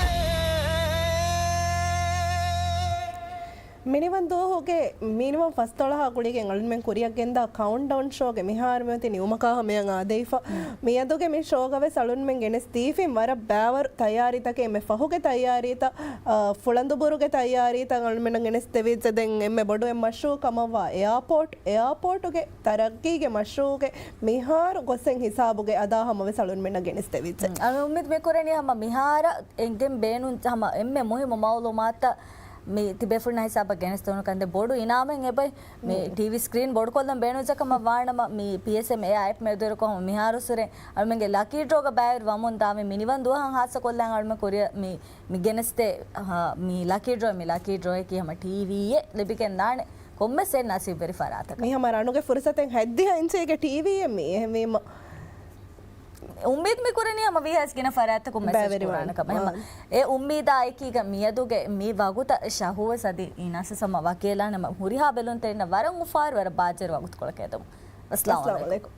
މިނިވަން ދުވަހުގެ މިނިވަން ފަސްދޮޅަހާ ގުޅިގެން އަޅުންމެން ކުރިއަށް ގެންދާ ކައުންޓްޑައުން ޝޯގެ މިހާރު މިއޮތީ ނިމުމަކާ ހަމަޔަށް އާދެވިފަ. މިއަދުގެ މި ޝޯގަވެސް އަޅުންމެން ގެނެސްދީފިން ވަރަށް ބާވަރު ތައްޔާރީތަކެއް، އެންމެ ފަހުގެ ތައްޔާރީތައް، އާ، ފުޅަނދުބުރުގެ ތައްޔާރީތައް އަޅުމެންނަށް ގެނެސްދެވިއްޖެ. ދެން އެންމެ ބޮޑު އެއް މަޝްރޫއު ކަމަށްވާ އެއާޕޯޓް، އެއާޕޯޓުގެ ތަރައްގީގެ މަޝްރޫއުގެ މިހާރު ގޮސް އެއް ހިސާބުގެ އަދާ ހަމަވެސް އަޅުންމެންނަށް ގެނެސްދެވިއްޖެ. އަޅު އުއްމީދު މި ކުރަނީ ހަމަ މިހާރަށް އެނގެން ބޭނުން ހަމަ އެންމެ މުހިއްމު މައުލޫމާތުތައް މި ތިބޭފުޅުންނާ ހިސާބަށް ގެނެސްދެވުނު ކަން. ދެން ބޮޑު އިނާމެއް އެބައި މި ޓީވީ ސްކްރީން ބޮޑުކޮށްލަން ބޭނުންވެއްޖެ ކަމަށް ވާނަމަ، މި ޕީއެސްއެމް އެ އާޕް މެދުވެރިކޮށް ހަމަ މިހާރު ސުރެން އަޅުމެންގެ ލަކީ ޑްރޯގަ ބައިވެރި ވަމުން ދާ މި މިނިވަން ދުވަހަށް ހާއްސަކޮށްލަން އަޅުމެން ކުރިއަށް މި މި ގެނެސްދޭ، އަހަ، މި ލަކީ ޑްރޯ، މި ލަކީ ޑްރޯއަކީ ހަމަ ޓީވީއެއް ލިބިގެން ދާނެ ކޮންމެސް އެއް ނަސީބުވެރި ފަރާތަކަށް. މި ހަމަ ރަނުގެ ފުރުސަތެއް ހަތްދިހަ އިންޗީގެ ޓީވީއެއް މީ. އެހެންވީމަ، އުއްމީދު މި ކުރަނީ ހަމަ ވީހާވެސް ގިނަ ފަރާތަކަށް މެސެޖް ބައިވެރިވާން. ކުރާނެ ކަމަށް. އާ. އެ އުއްމީދާ އެކީގަ މިއަދުގެ މި ވަގުތަށް ޝަހުވެސް އަދި އީނާސް ހަމަ ވަކިވެލާނެ. ހުރިހާ ބެލުންތެރިންނަށް ވަރަށް އުފާވެރި، ވަރަށް ބާއްޖަވެރި ވަގުތުކޮޅަކަށް އެދުމުން. އައްސަލާމު އައްސަލާމު ޢަލައިކުމް. ޢަލައިކުމް.